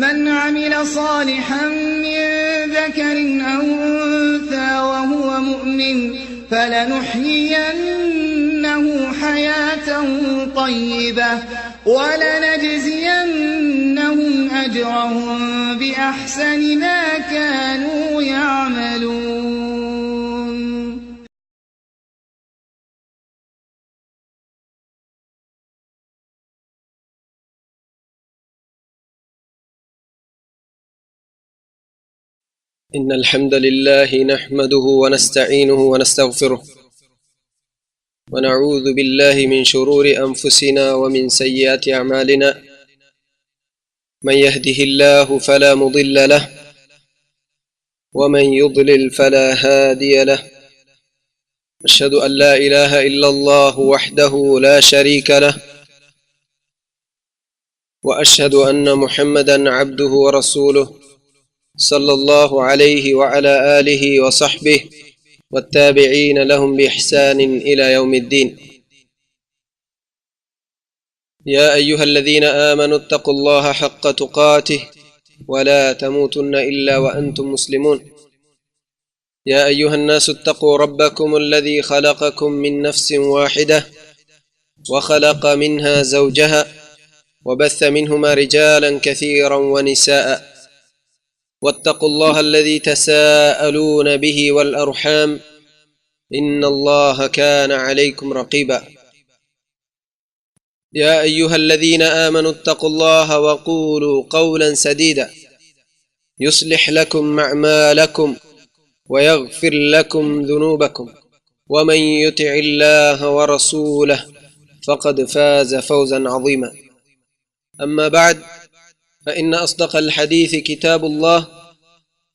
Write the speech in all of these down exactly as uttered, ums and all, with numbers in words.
من عمل صالحا من ذكر أو أنثى وهو مؤمن فلنحيينه حياة طيبة ولنجزينهم أجرهم بأحسن ما كانوا يعملون. إن الحمد لله نحمده ونستعينه ونستغفره، ونعوذ بالله من شرور أنفسنا ومن سيئات أعمالنا. من يهده الله فلا مضل له، ومن يضلل فلا هادي له. أشهد أن لا إله إلا الله وحده لا شريك له، وأشهد أن محمدا عبده ورسوله، صلى الله عليه وعلى آله وصحبه والتابعين لهم بإحسان إلى يوم الدين. يا أيها الذين آمنوا اتقوا الله حق تقاته ولا تموتن إلا وأنتم مسلمون. يا أيها الناس اتقوا ربكم الذي خلقكم من نفس واحدة وخلق منها زوجها وبث منهما رجالا كثيرا ونساء واتقوا الله الذي تساءلون به والأرحام إن الله كان عليكم رقيبا. يا أيها الذين آمنوا اتقوا الله وقولوا قولا سديدا يصلح لكم أعمالكم ويغفر لكم ذنوبكم ومن يطع الله ورسوله فقد فاز فوزا عظيما. أما بعد، فإن أصدق الحديث كتاب الله،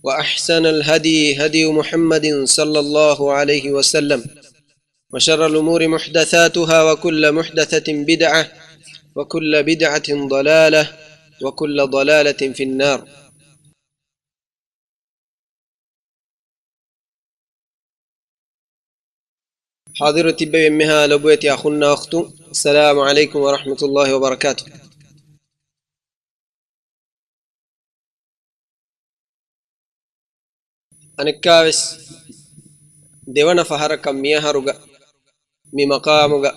وأحسن الهدي هدي محمد صلى الله عليه وسلم، وشر الأمور محدثاتها، وكل محدثة بدعة، وكل بدعة ضلالة، وكل ضلالة في النار. ޙާޟިރު ތިއްބެވި އެންމެހާ ލޮބުވެތި އަޚުންނާ އުޚްތުން، އައްސަލާމު ޢަލައިކުމް ވަރަޙްމަތުﷲި ވަބަރަކާތުހު. އަނެއްކާވެސް ދެވަނަ ފަހަރަކަށް މިއަހަރުގަ މި މަޤާމުގަ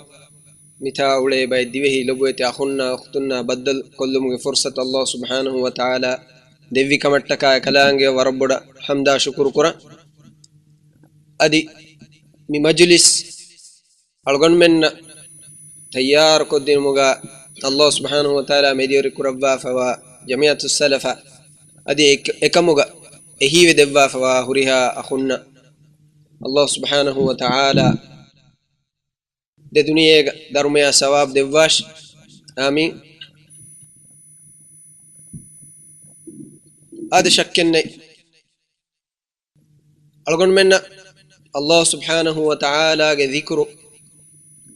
މިތާ އުޅޭ ބައެއް ދިވެހި ލޮބުވެތި އަޚުންނާ އުޚްތުންނާ ބައްދަލު ކޮށްލުމުގެ ފުރުޞަތު ﷲ ސުބްޙާނަހޫ ވަތަޢާލާ ދެއްވި ކަމަށްޓަކާ އެކަލާނގެ ވަރަށް ބޮޑަށް ޙަމްދާ ޝުކުރު ކުރަން. އަދި މި މަޖުލިސް އަޅުގަނޑުމެންނަށް ތައްޔާރުކޮށްދިނުމުގަ ﷲ ސުބްޙާނަހޫ ވަތަޢާލާ މެދިޔަރި ކުރައްވާފަވާ ޖަމިޢަތުއްސަލަފަށް އަދި އެކަ-، އެކަމުގަ އެހީވެ ދެއްވާފަވާ ހުރިހާ އަޚުންނަށް ﷲ ސުބްޙާނަހޫ ވަތަޢާލާ ދެ ދުނިޔޭގަ ދަރުމަޔާ ސަވާބު ދެއްވާށި. އާމީން. އާދެ، ޝައްކެއްނެތް، އަޅުގަނޑުމެންނަށް ﷲ ސުބްޙާނަހޫ ވަތަޢާލާގެ ޛިކުރު،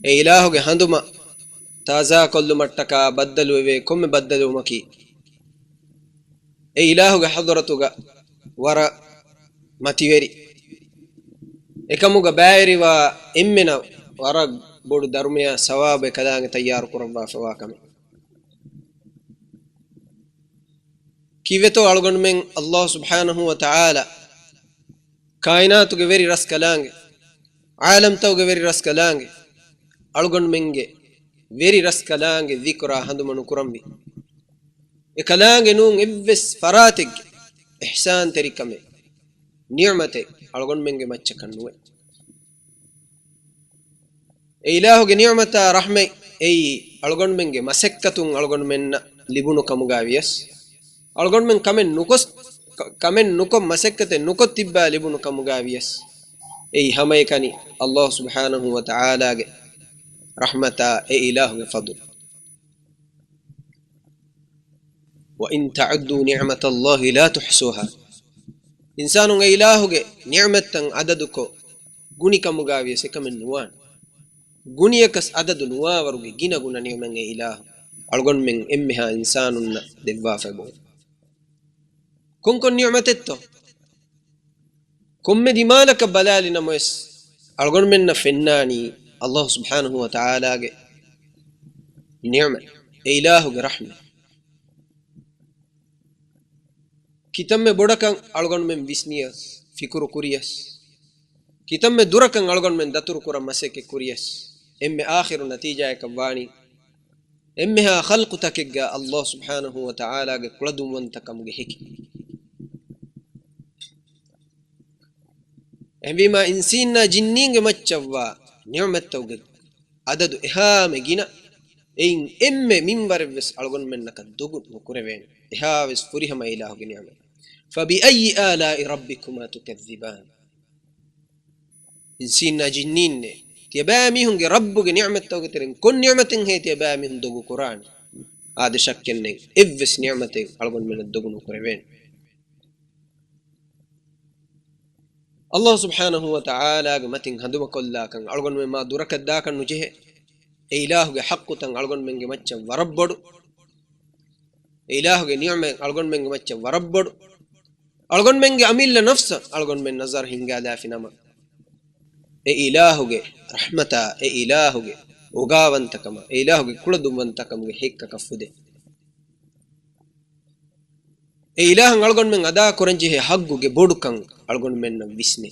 އެ އިލާހުގެ ހަނދުމަ ތާޒާކޮށްލުމަށްޓަކާ ބައްދަލުވެވޭ ކޮންމެ ބައްދަލުވުމަކީ، އެ އިލާހުގެ ޙަޟްރަތުގަ ވަރަށް މަތިވެރި، އެކަމުގަ ބައިވެރިވާ އެންމެނަށް ވަރަށް ބޮޑު ދަރުމަޔާ ސަވާބެއް ކަލާނގެ ތައްޔާރު ކުރައްވާފަވާ ކަމެއް. ކީއްވެތޯ އަޅުގަނޑުމެން ﷲ ސުބްޙާނަހޫ ވަތަޢާލާ ކާއިނާތުގެ ވެރި ރަސްކަލާނގެ، ޢާލަމްތަކުގެ ވެރި ރަސްކަލާނގެ، އަޅުގަނޑުމެންގެ ވެރި ރަސްކަލާނގެ ޛިކުރާ ހަނދުމަ ނުކުރަންވީ. އެކަލާނގެ ނޫން އެއްވެސް ފަރާތެއްގެ އިޙްސާންތެރިކަމެއް، ނިޢުމަތެއް އަޅުގަނޑުމެންގެ މައްޗަކަށް ނުވޭ. އެ އިލާހުގެ ނިޢުމަތާ ރަޙްމަތް އެއީ އަޅުގަނޑުމެންގެ މަސައްކަތުން އަޅުގަނޑުމެންނަށް ލިބުނު ކަމުގަ ވިޔަސް، އަޅުގަނޑުމެން ކަމެއް ނުކޮސް، ކަ-، ކަމެއް ނުކޮށް މަސައްކަތެއް ނުކޮށް ތިއްބާ ލިބުނު ކަމުގަ ވިޔަސް، އެއީ ހަމައެކަނި ﷲ ސުބްޙާނަހޫ ވަތަޢާލާގެ ރަޙްމަތާ އެ އިލާހުގެ ފަޟްލު. وَإِن تَعُدُّوا نِعْمَتَ اللَّهِ لَا تُحْصُوهَا. އިންސާނުން އެ އިލާހުގެ ނިޢުމަތްތައް އަދަދުކޮށް ގުނިކަމުގަ ވިޔަސް އެކަމެއް ނުވާނެ. ގުނިޔަކަސް އަދަދު ނުވާވަރުގެ ގިނަ ގުނަ ނިޢުމަތް އެ އިލާހު އަޅުގަނޑުމެން އެންމެހާ އިންސާނުންނަށް ދެއްވާފައި ބޯ. ކޮންކޮން ނިޢުމަތެއްތޯ؟ ކޮންމެ ދިމާލަކަށް ބަލާލި ނަމަވެސް، އަޅުގަނޑުމެންނަށް ފެންނާނީ ﷲ ސުބްޙާނަހޫ ވަތަޢާލާގެ ނިޢުމަތް، އެ އިލާހުގެ ރަޙްމަތް. ކިތަންމެ ބޮޑަކަށް އަޅުގަނޑުމެން ވިސްނިޔަސް، ފިކުރު ކުރިޔަސް، ކިތަންމެ ދުރަކަށް އަޅުގަނޑުމެން ދަތުރު ކުރަން މަސައްކަތް ކުރިޔަސް، އެންމެ އާޚިރު ނަތީޖާއަކަށް ވާނީ، އެންމެހާ ޚަލްޤުތަކެއްގަ ﷲ ސުބްޙާނަހޫ ވަތަޢާލާގެ ކުޅަދުންވަންތަކަމުގެ ހެކި. އެހެންވީމާ، އިންސީންނާ ޖިންނީންގެ މައްޗަށްވާ ނިޢުމަތްތަކުގެ އަދަދު އެހާމެ ގިނަ، އެއިން އެންމެ މިންވަރެއްވެސް އަޅުގަނޑުމެންނަކަށް ދޮގު ނުކުރެވޭނެ. އެހާވެސް ފުރިހަމަ އިލާހުގެ ނިޢުމަތް. فَبِأَيِّ آلَاءِ رَبِّكُمَا تُكَذِّبَانِ؟ އިންސީންނާ ޖިންނީންނޭ، ތިޔަބައިމީހުންގެ ރައްބުގެ ނިޢުމަތްތަކުގެ ތެރެއިން ކޮން ނިޢުމަތެއްހޭ ތިޔަބައިމީހުން ދޮގު ކުރާނީ؟ އާދެ، ޝައްކެއްނެތް، އެއްވެސް ނިޢުމަތެއް އަޅުގަނޑުމެންނަށް ދޮގު ނުކުރެވޭނެ. ﷲ ސުބްޙާނަހޫ ވަތަޢާލާގެ މަތިން ހަނދުމަކޮށްލާކަން އަޅުގަނޑުމެން މާ ދުރަކަށް ދާކަށް ނުޖެހޭ. އެ އިލާހުގެ ޙައްޤުތައް އަޅުގަނޑުމެންގެ މައްޗަށް ވަރަށް ބޮޑު. އެ އިލާހުގެ ނިޢުމަތް އަޅުގަނޑުމެންގެ މައްޗަށް ވަރަށް ބޮޑު. އަޅުގަނޑުމެންގެ އަމިއްލަ ނަފްސަށް އަޅުގަނޑުމެން ނަޒަރު ހިންގާލާފި ނަމަ، އެ އިލާހުގެ ރަޙްމަތާ، އެ އިލާހުގެ އޯގާވަންތަކަމާ، އެ އިލާހުގެ ކުޅަދުންވަންތަކަމުގެ ހެއްކަކަށް ފުދޭ. އެ އިލާހަށް އަޅުގަނޑުމެން އަދާކުރަންޖެހޭ ޙައްޤުގެ ބޮޑުކަން އަޅުގަނޑުމެންނަށް ވިސްނޭ.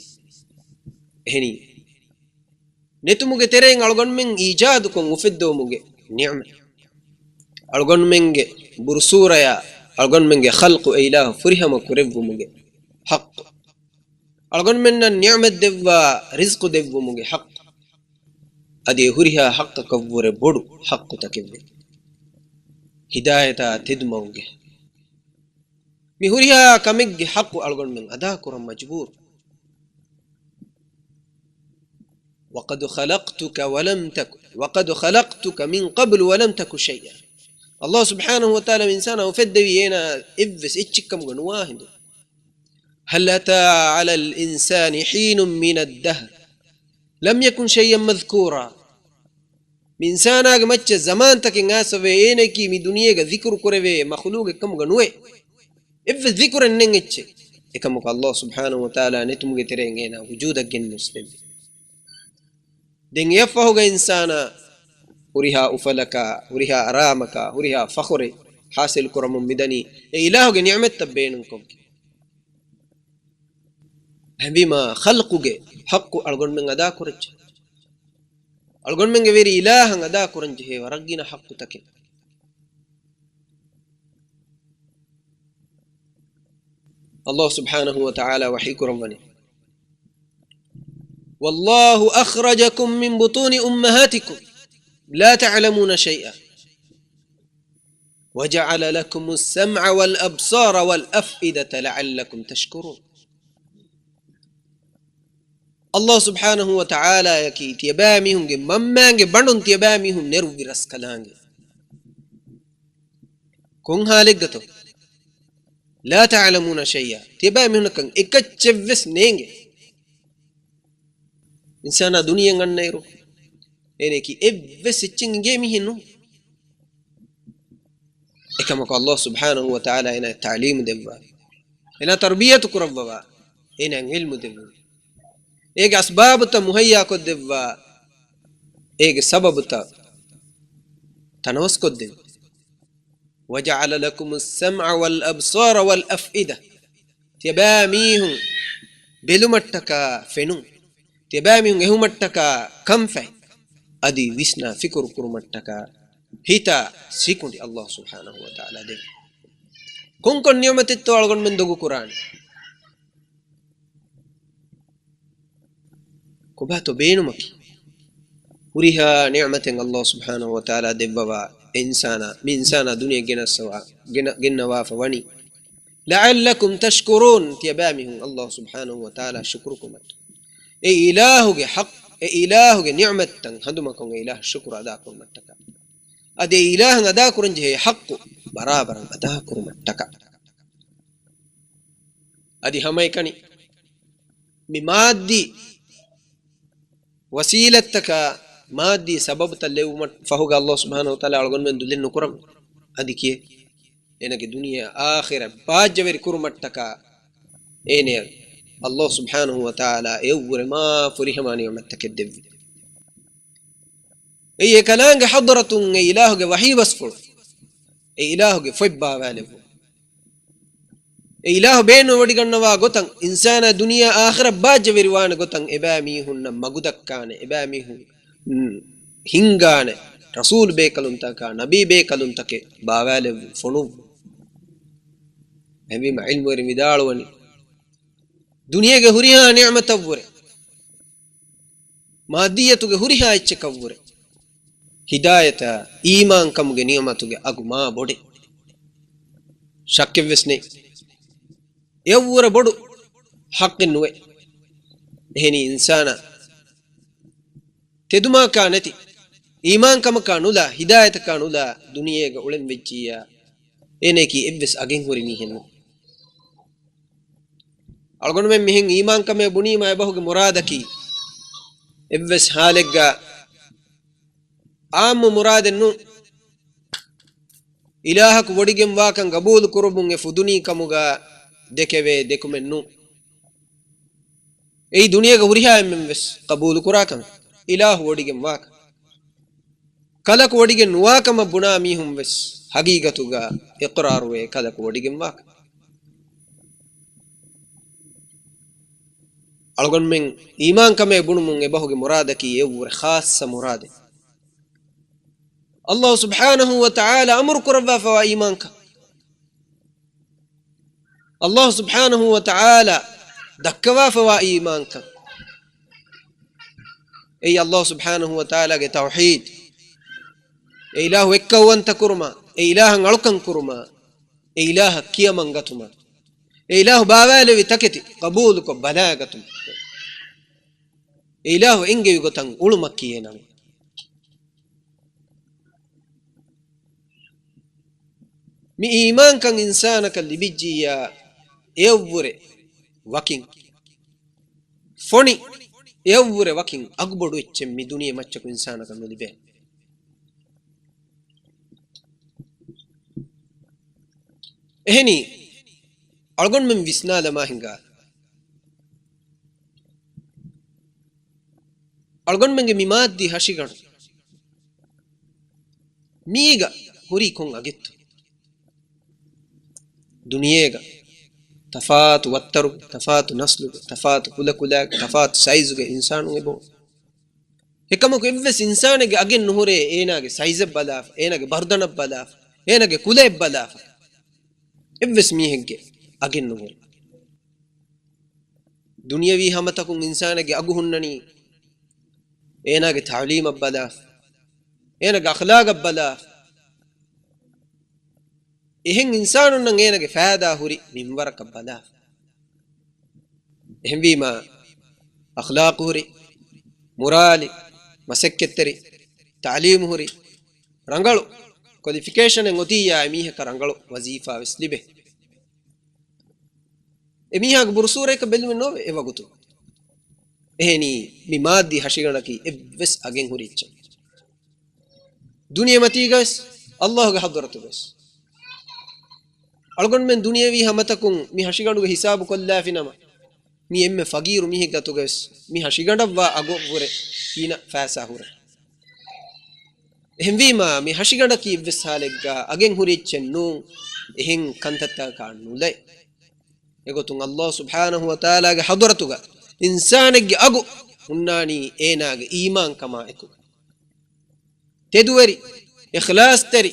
އެހެނީ، ނެތުމުގެ ތެރެއިން އަޅުގަނޑުމެން އީޖާދުކޮށް އުފެއްދެވުމުގެ ނިޢުމަތް. އަޅުގަނޑުމެންގެ ބުރުސޫރަޔާ، އަޅުގަނޑުމެންގެ ޚަލްޤު އެ އިލާހު ފުރިހަމަ ކުރެއްވުމުގެ ޙައްޤު. އަޅުގަނޑުމެންނަށް ނިޢުމަތް ދެއްވާ ރިޒްޤު ދެއްވުމުގެ ޙައްޤު. އަދި އެ ހުރިހާ ޙައްޤަކަށްވުރެ ބޮޑު ޙައްޤުތަކެއްވެ، ހިދާޔަތާ ތެދުމަގުގެ މި ހުރިހާ ކަމެއްގެ ޙައްޤު އަޅުގަނޑުމެން އަދާކުރަން މަޖުބޫރު. وَقَدْ خَلَقْتُكَ وَلَمْ تَكُ، وَقَدْ خَلَقْتُكَ مِنْ قَبْلُ وَلَمْ تَكُ شَيْئًا. ﷲ ސުބްޙާނަހޫ ވަތަޢާލާ އިންސާނާ އުފެއްދެވީ އޭނާ އެއްވެސް އެއްޗެއްކަމުގަ ނުވާ ހިނދު. هَلْ أَتَىٰ عَلَى الْإِنسَانِ حِينٌ مِنَ الدَّهْرِ لَمْ يَكُنْ شَيْئًا مَذْكُورًا. މި އިންސާނާގެ މައްޗަށް ޒަމާންތަކެއް އައިސްފަވޭ، އޭނައަކީ މި ދުނިޔޭގަ ޒިކުރު ކުރެވޭ މަޚުލޫގެއްކަމުގަ ނުވޭ. އެއްވެސް ޒިކުރެއް ނެތް އެއްޗެއް. އެކަމަކު ﷲ ސުބްޙާނަހޫ ވަތަޢާލާ ނެތުމުގެ ތެރެއިން އޭނާ ވުޖޫދަށް ގެންނަސް ދެއްވި. ދެން އެއަށްފަހުގަ އިންސާނާ ހުރިހާ އުފަލަކާ، ހުރިހާ އަރާމަކާ، ހުރިހާ ފަޚުރެއް ޙާޞިލް ކުރަމުން މިދަނީ އެ އިލާހުގެ ނިޢުމަތްތައް ބޭނުންކޮށްގެން. އެހެންވީމާ، ޚަލްޤުގެ ޙައްޤު އަޅުގަނޑުމެން އަދާކުރަންޖެހޭ. އަޅުގަނޑުމެންގެ ވެރި އިލާހަށް އަދާކުރަންޖެހޭ ވަރަށް ގިނަ ޙައްޤުތަކެއް. ﷲ ސުބްޙާނަހޫ ވަތަޢާލާ ވަޙީކުރައްވަނީ، وَاللَّهُ أَخْرَجَكُم مِّن بُطُونِ أُمَّهَاتِكُمْ لَا تَعْلَمُونَ شَيْئًا وَجَعَلَ لَكُمُ السَّمْعَ وَالْأَبْصَارَ وَالْأَفْئِدَةَ لَعَلَّكُمْ تَشْكُرُونَ. ﷲ ސުބްޙާނަހޫ ވަތަޢާލާއަކީ ތިޔަބައިމީހުންގެ މަންމައިންގެ ބަނޑުން ތިޔަބައިމީހުން ނެރުއްވި ރަސްކަލާނގެ. ކޮން ޙާލެއްގަތޯ؟ لَا تَعْلَمُونَ شَيْئًا. ތިޔަބައިމީހުންނަކަށް އެކައްޗެއްވެސް ނޭނގެ. އިންސާނާ ދުނިޔެއަށް އަންނައިރު، އޭނައަކީ އެއްވެސް އެއްޗެއް އިނގޭ މީހެއް ނޫން. އެކަމަކު ﷲ ސުބްޙާނަހޫ ވަތަޢާލާ އޭނާ ތަޢުލީމު ދެއްވާ، އޭނާ ތަރުބިޔަތު ކުރައްވަވާ، އޭނާ ޢިލްމު ދެއްވުން. އޭގެ އަސްބާބުތައް މުހައްޔާކޮށްދެއްވާ، އޭގެ ސަބަބުތައް ތަނަވަސްކޮށްދެއްވި. وَجَعَلَ لَكُمُ السَّمْعَ وَالْأَبْصَارَ وَالْأَفْئِدَةَ. ތިޔަބައިމީހުން ބެލުމަށްޓަކާ ފެނުން، ތިޔަބައިމީހުން އެހުމަށްޓަކާ ކަންފަތް، އަދި ވިސްނާ ފިކުރު ކުރުމަށްޓަކާ ހިތާ ސިކުނޑި ﷲ ސުބްޙާނަހޫ ވަތަޢާލާ ދެއްވި. ކޮންކޮން ނިޢުމަތެއްތޯ އަޅުގަނޑުމެން ދޮގުކުރާނީ؟ ކޮބާތޯ ބޭނުމަކީ؟ ހުރިހާ ނިޢުމަތެއް ﷲ ސުބްޙާނަހޫ ވަތަޢާލާ ދެއްވަވާ، އެ އިންސާނާ، މި އިންސާނާ ދުނިޔެ ގެނަސްވާ، ގެނަ-، ގެންނަވާފަ ވަނީ. لَعَلَّكُمْ تَشْكُرُونَ، ތިޔަބައިމީހުން ﷲ ސުބްޙާނަހޫ ވަތަޢާލާ ޝުކުރު ކުރުމަށް. އެ އިލާހުގެ ޙައްޤު، އެ އިލާހުގެ ނިޢުމަތްތައް ހަނދުމަކޮށް އެ އިލާހަށް ޝުކުރު އަދާކުރުމަށްޓަކާ. އަދި އެ އިލާހަށް އަދާކުރަންޖެހޭ ޙައްޤު ބަރާބަރަށް އަދާކުރުމަށްޓަކާ. އަދި ހަމައެކަނި މި މާއްދީ ވަސީލަތްތަކާ، މާއްދީ ސަބަބުތައް ލެއްވުމަށް ފަހުގަ ﷲ ސުބްޙާނަހޫ ވަތަޢާލާ އަޅުގަނޑުމެން ދުލެއް ނުކުރަން. އަދި ކިޔޭ، އޭނަގެ ދުނިޔެ އާޚިރަތް ބާއްޖަވެރި ކުރުމަށްޓަކާ އޭނަޔަށް ﷲ ސުބްޙާނަހޫ ވަތަޢާލާ އެއަށްވުރެ މާ ފުރިހަމަ ނިޢުމަތްތަކެއް ދެއްވި. އެއީ އެކަލާނގެ ޙަޟްރަތުން އެ އިލާހުގެ ވަޙީ ބަސްފުޅު، އެ އިލާހުގެ ފޮތް ބާވާލެއްވުން. އެ އިލާހު ބޭނުންވޮޑިގަންނަވާ ގޮތަށް، އިންސާނާ ދުނިޔެއާ އާޚިރަތް ބާއްޖަވެރިވާނެ ގޮތަށް އެބައިމީހުންނަށް މަގުދައްކާނެ، އެބައިމީހުން ހިންގާނެ، ރަސޫލު ބޭކަލުންތަކާ، ނަބީ ބޭކަލުންތަކެއް ބާވާލެއްވި ފޮނުއްވުން. އެހެންވީމަ ޢިލްމުވެރިން ވިދާޅުވަނީ، ދުނިޔޭގެ ހުރިހާ ނިޢުމަތަށްވުރެ، މާއްދިއްޔަތުގެ ހުރިހާ އެއްޗަކަށްވުރެ، ހިދާޔަތާ އީމާންކަމުގެ ނިޢުމަތުގެ އަގު މާ ބޮޑެއް. ޝައްކެއްވެސް ނެތް. އެއަށްވުރެ ބޮޑު ޙައްޤެއް ނުވޭ. އެހެނީ އިންސާނާ ތެދުމާކާ ނެތި، އީމާންކަމަކާ ނުލާ، ހިދާޔަތަކާ ނުލާ ދުނިޔޭގަ އުޅެން ވެއްޖިއްޔާ، އޭނައަކީ އެއްވެސް އަގެއް ހުރި މީހެއް ނޫން. އަޅުގަނޑުމެން މިހެން އީމާންކަމޭ ބުނީމާ އެބަހުގެ މުރާދަކީ، އެއްވެސް ހާލެއްގަ އާއްމު މުރާދެއް ނޫން. އިލާހަކު ވޮޑިގެންވާކަން ގަބޫލު ކުރުމުން އެ ފުދުނީ ކަމުގަ ދެކެވޭ ދެކުމެއް ނޫން. އެއީ ދުނިޔޭގަ ހުރިހާ އެންމެން ވެސް ޤަބޫލު ކުރާ ކަމެއް، އިލާހު ވޮޑިގެން ވާކަން. ކަލަކު ވޮޑިގެން ނުވާ ކަމަށް ބުނާ މީހުން ވެސް ހަގީގަތުގަ އިޤްރާރުވޭ ކަލަކު ވޮޑިގެން ވާކަން. އަޅުގަނޑުމެން އީމާންކަމޭ ބުނުމުން އެބަހުގެ މުރާދަކީ އެއަށްވުރެ ޚާއްޞަ މުރާދެއް. އައްލާހު ސުބްޙާނަހު ވަ ތަޢާލާ އަމުރު ކުރައްވާފަވާ އީމާންކަން. އައްލާހު ސުބްޙާނަހު ވަ ތަޢާލާ ދައްކަވާފަވާ އީމާންކަން. އެއީ އައްލާހު ސުބްޙާނަހު ވަ ތަޢާލާގެ ތައުޙީދު. އެ އިލާހު އެއްކައުވަންތަ ކުރުމާ، އެ އިލާހަށް އަޅުކަން ކުރުމާ، އެ އިލާހަށް ކިޔަމަން ގަތުމާ، އެ އިލާހު ބާވާލެވި ތަކެތި ޤަބޫލުކޮށް ބަލާގަތުމަށް، އެ އިލާހު އެންގެވި ގޮތަށް އުޅުމަކީ އޭނަ މި އީމާންކަން އިންސާނަކަށް ލިބިއްޖިއްޔާ، އެއަށްވުރެ ވަކިން ފޮނި، އެއަށްވުރެ ވަކިން އަގުބޮޑު އެއްޗެއް މި ދުނިޔެ މައްޗަކު އިންސާނަކަށް ނުލިބޭ. އެހެނީ، އަޅުގަނޑުމެން ވިސްނާލަމާ ހިނގާ، އަޅުގަނޑުމެންގެ މި މާއްދީ ހަށިގަނޑު މީގަ ހުރީ ކޮން އަގެއްތޯ؟ ދުނިޔޭގަ ތަފާތު ވައްތަރުގެ، ތަފާތު ނަސްލުގެ، ތަފާތު ކުލަކުލާގެ، ތަފާތު ސައިޒުގެ އިންސާނުން އެބައޮތް. އެކަމަކު އެއްވެސް އިންސާނެއްގެ އަގެއް ނުހުރޭ އޭނާގެ ސައިޒެއް ބަލާފަ، އޭނާގެ ބަރުދަނަށް ބަލާފަ، އޭނާގެ ކުލައެއް ބަލާފަ. އެއްވެސް މީހެއްގެ އަގެއް ނުހުރޭ. ދުނިޔަވީ ހަމަތަކުން އިންސާނެއްގެ އަގު ހުންނަނީ، އޭނާގެ ތަޢުލީމަށް ބަލާފަ، އޭނާގެ އަޚްލާގަށް ބަލާފަ. އެހެން އިންސާނުންނަށް އޭނާގެ ފައިދާ ހުރި މިންވަރަކަށް ބަލާފަ. އެހެންވީމާ، އަޚްލާޤު ހުރި، މުރާލި، މަސައްކަތްތެރި، ތަޢުލީމު ހުރި، ރަނގަޅު ކޮލިފިކޭޝަނެއް އޮތިއްޔާ، އެމީހަކަށް ރަނގަޅު ވަޒީފާ ވެސް ލިބޭ. އެމީހާގެ ބުރުސޫރަޔަކަށް ބެލުމެއް ނޯވޭ އެވަގުތު. އެހެނީ، މި މާއްދީ ހަށިގަނޑަކީ އެއްވެސް އަގެއް ހުރި އެއްޗެއް. ދުނިޔެމަތީގަވެސް، އައްލާހުގެ ޙަޟްރަތުގަވެސް. އަޅުގަނޑުމެން ދުނިޔެވީ ހަމަތަކުން މި ހަށިގަނޑުގެ ހިސާބު ކޮށްލާފިނަމަ، މީ އެންމެ ފަގީރު މީހެއް ގަތުގަވެސް، މި ހަށިގަނޑަށްވާ އަގުއަށްވުރެ ގިނަ ފައިސާ ހުރޭ. އެހެންވީމާ، މި ހަށިގަނޑަކީ އެއްވެސް ހާލެއްގަ އަގެއް ހުރި އެއްޗެއް ނޫން، އެހެން ކަންތައްތަކަށް ނުލައި. އެގޮތުން އައްލާހު ސުބްޙާނަހު ވަ ތަޢާލާގެ ޙަޟްރަތުގަ އިންސާނެއްގެ އަގު ހުންނާނީ އޭނާގެ އީމާންކަމާ އެކު. ތެދުވެރި، އިޚްލާޞްތެރި،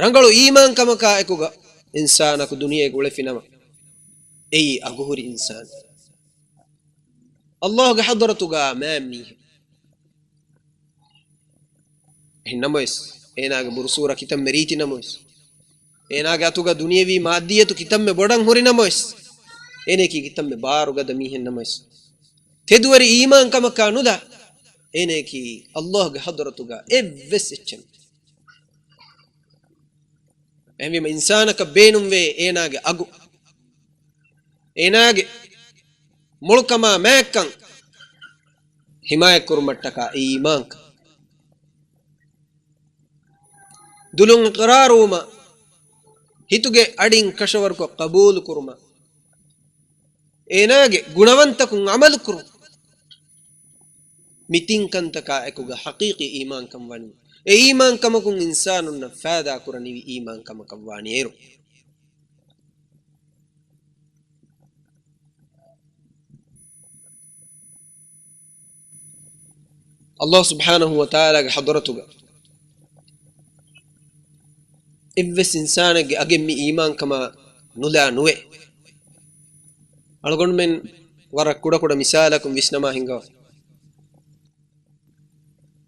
ރަނގަޅު އީމާންކަމަކާ އެކުގަ އިންސާނަކު ދުނިޔޭގަ އުޅެފިނަމަ، އެއީ އަގުހުރި އިންސާނެއް. އައްލާހުގެ ޙަޟްރަތުގަ މާތް މީހެއް. އެހެން ނަމަވެސް، އޭނާގެ ބުރުސޫރަ ކިތަންމެ ރީތި ނަމަވެސް، އޭނާގެ އަތުގަ ދުނިޔެވީ މާއްދިއްޔަތު ކިތަންމެ ބޮޑަށް ހުރި ނަމަވެސް، އޭނައަކީ ކިތަންމެ ބާރުގަދަ މީހެއް ނަމަވެސް، ތެދުވެރި އީމާންކަމަކާ ނުލާ، އޭނައަކީ އައްލާހުގެ ޙަޟްރަތުގަ އެއްވެސް އެއްޗެއް ނޫން. އެހެންވީމަ އިންސާނަކަށް ބޭނުންވޭ އޭނާގެ އަގު، އޭނާގެ މޮޅުކަމާ މާތްކަން ޙިމާޔަތްކުރުމަށްޓަކާ އެ އީމާންކަން. ދުލުން އިޤްރާރުވުމަށް، ހިތުގެ އަޑިން ކަށަވަރުކޮށް ޤަބޫލުކުރުމަށް، އޭނާގެ ގުނަވަންތަކުން ޢަމަލުކުރުން. މި ތިން ކަންތަކާ އެކުގަ ޙަޤީޤީ އީމާންކަން ވަނީ، އެ އީމާންކަމަކުން އިންސާނުންނަށް ފައިދާ ކުރަނިވި އީމާންކަމަކަށް ވާނީ އޭރު. ﷲ ސުބްޙާނަހޫ ވަތަޢާލާގެ ޙަޟްރަތުގަ އެއްވެސް އިންސާނެއްގެ އަގެއް މި އީމާންކަމާ ނުލާ ނުވޭ. އަޅުގަނޑުމެން ވަރަށް ކުޑަކުޑަ މިސާލަކުން ވިސްނަމާ ހިނގަވަ.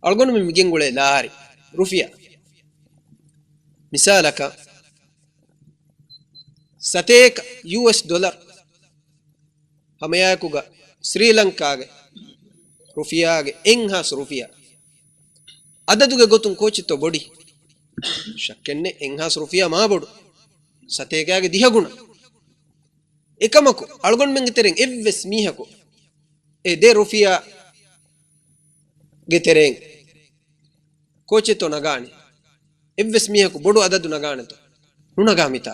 އަޅުގަނޑުމެން މިގެންގުޅޭ ލާރި، ރުފިޔާ. މިސާލަކަށް، ސަތޭކަ ޔޫއެސް ޑޮލަރ ހަމައެއާއެކުގަ ސްރީލަންކާގެ ރުފިޔާގެ އެއްހާސް ރުފިޔާ. އަދަދުގެ ގޮތުން ކޯޗެއްތޯ ބޮޑި؟ ޝައްކެއްނެއް، އެއްހާސް ރުފިޔާ މާ ބޮޑު. ސަތޭކައާގެ ދިހަ ގުނަ. އެކަމަކު، އަޅުގަނޑުމެންގެ ތެރެއިން އެއްވެސް މީހަކު އެ ދެ ރުފިޔާގެ ތެރެއިން ކޯޗެއްތޯ ނަގާނީ؟ އެއްވެސް މީހަކު ބޮޑު އަދަދު ނަގާނެތޯ؟ ނުނަގާ މިތާ.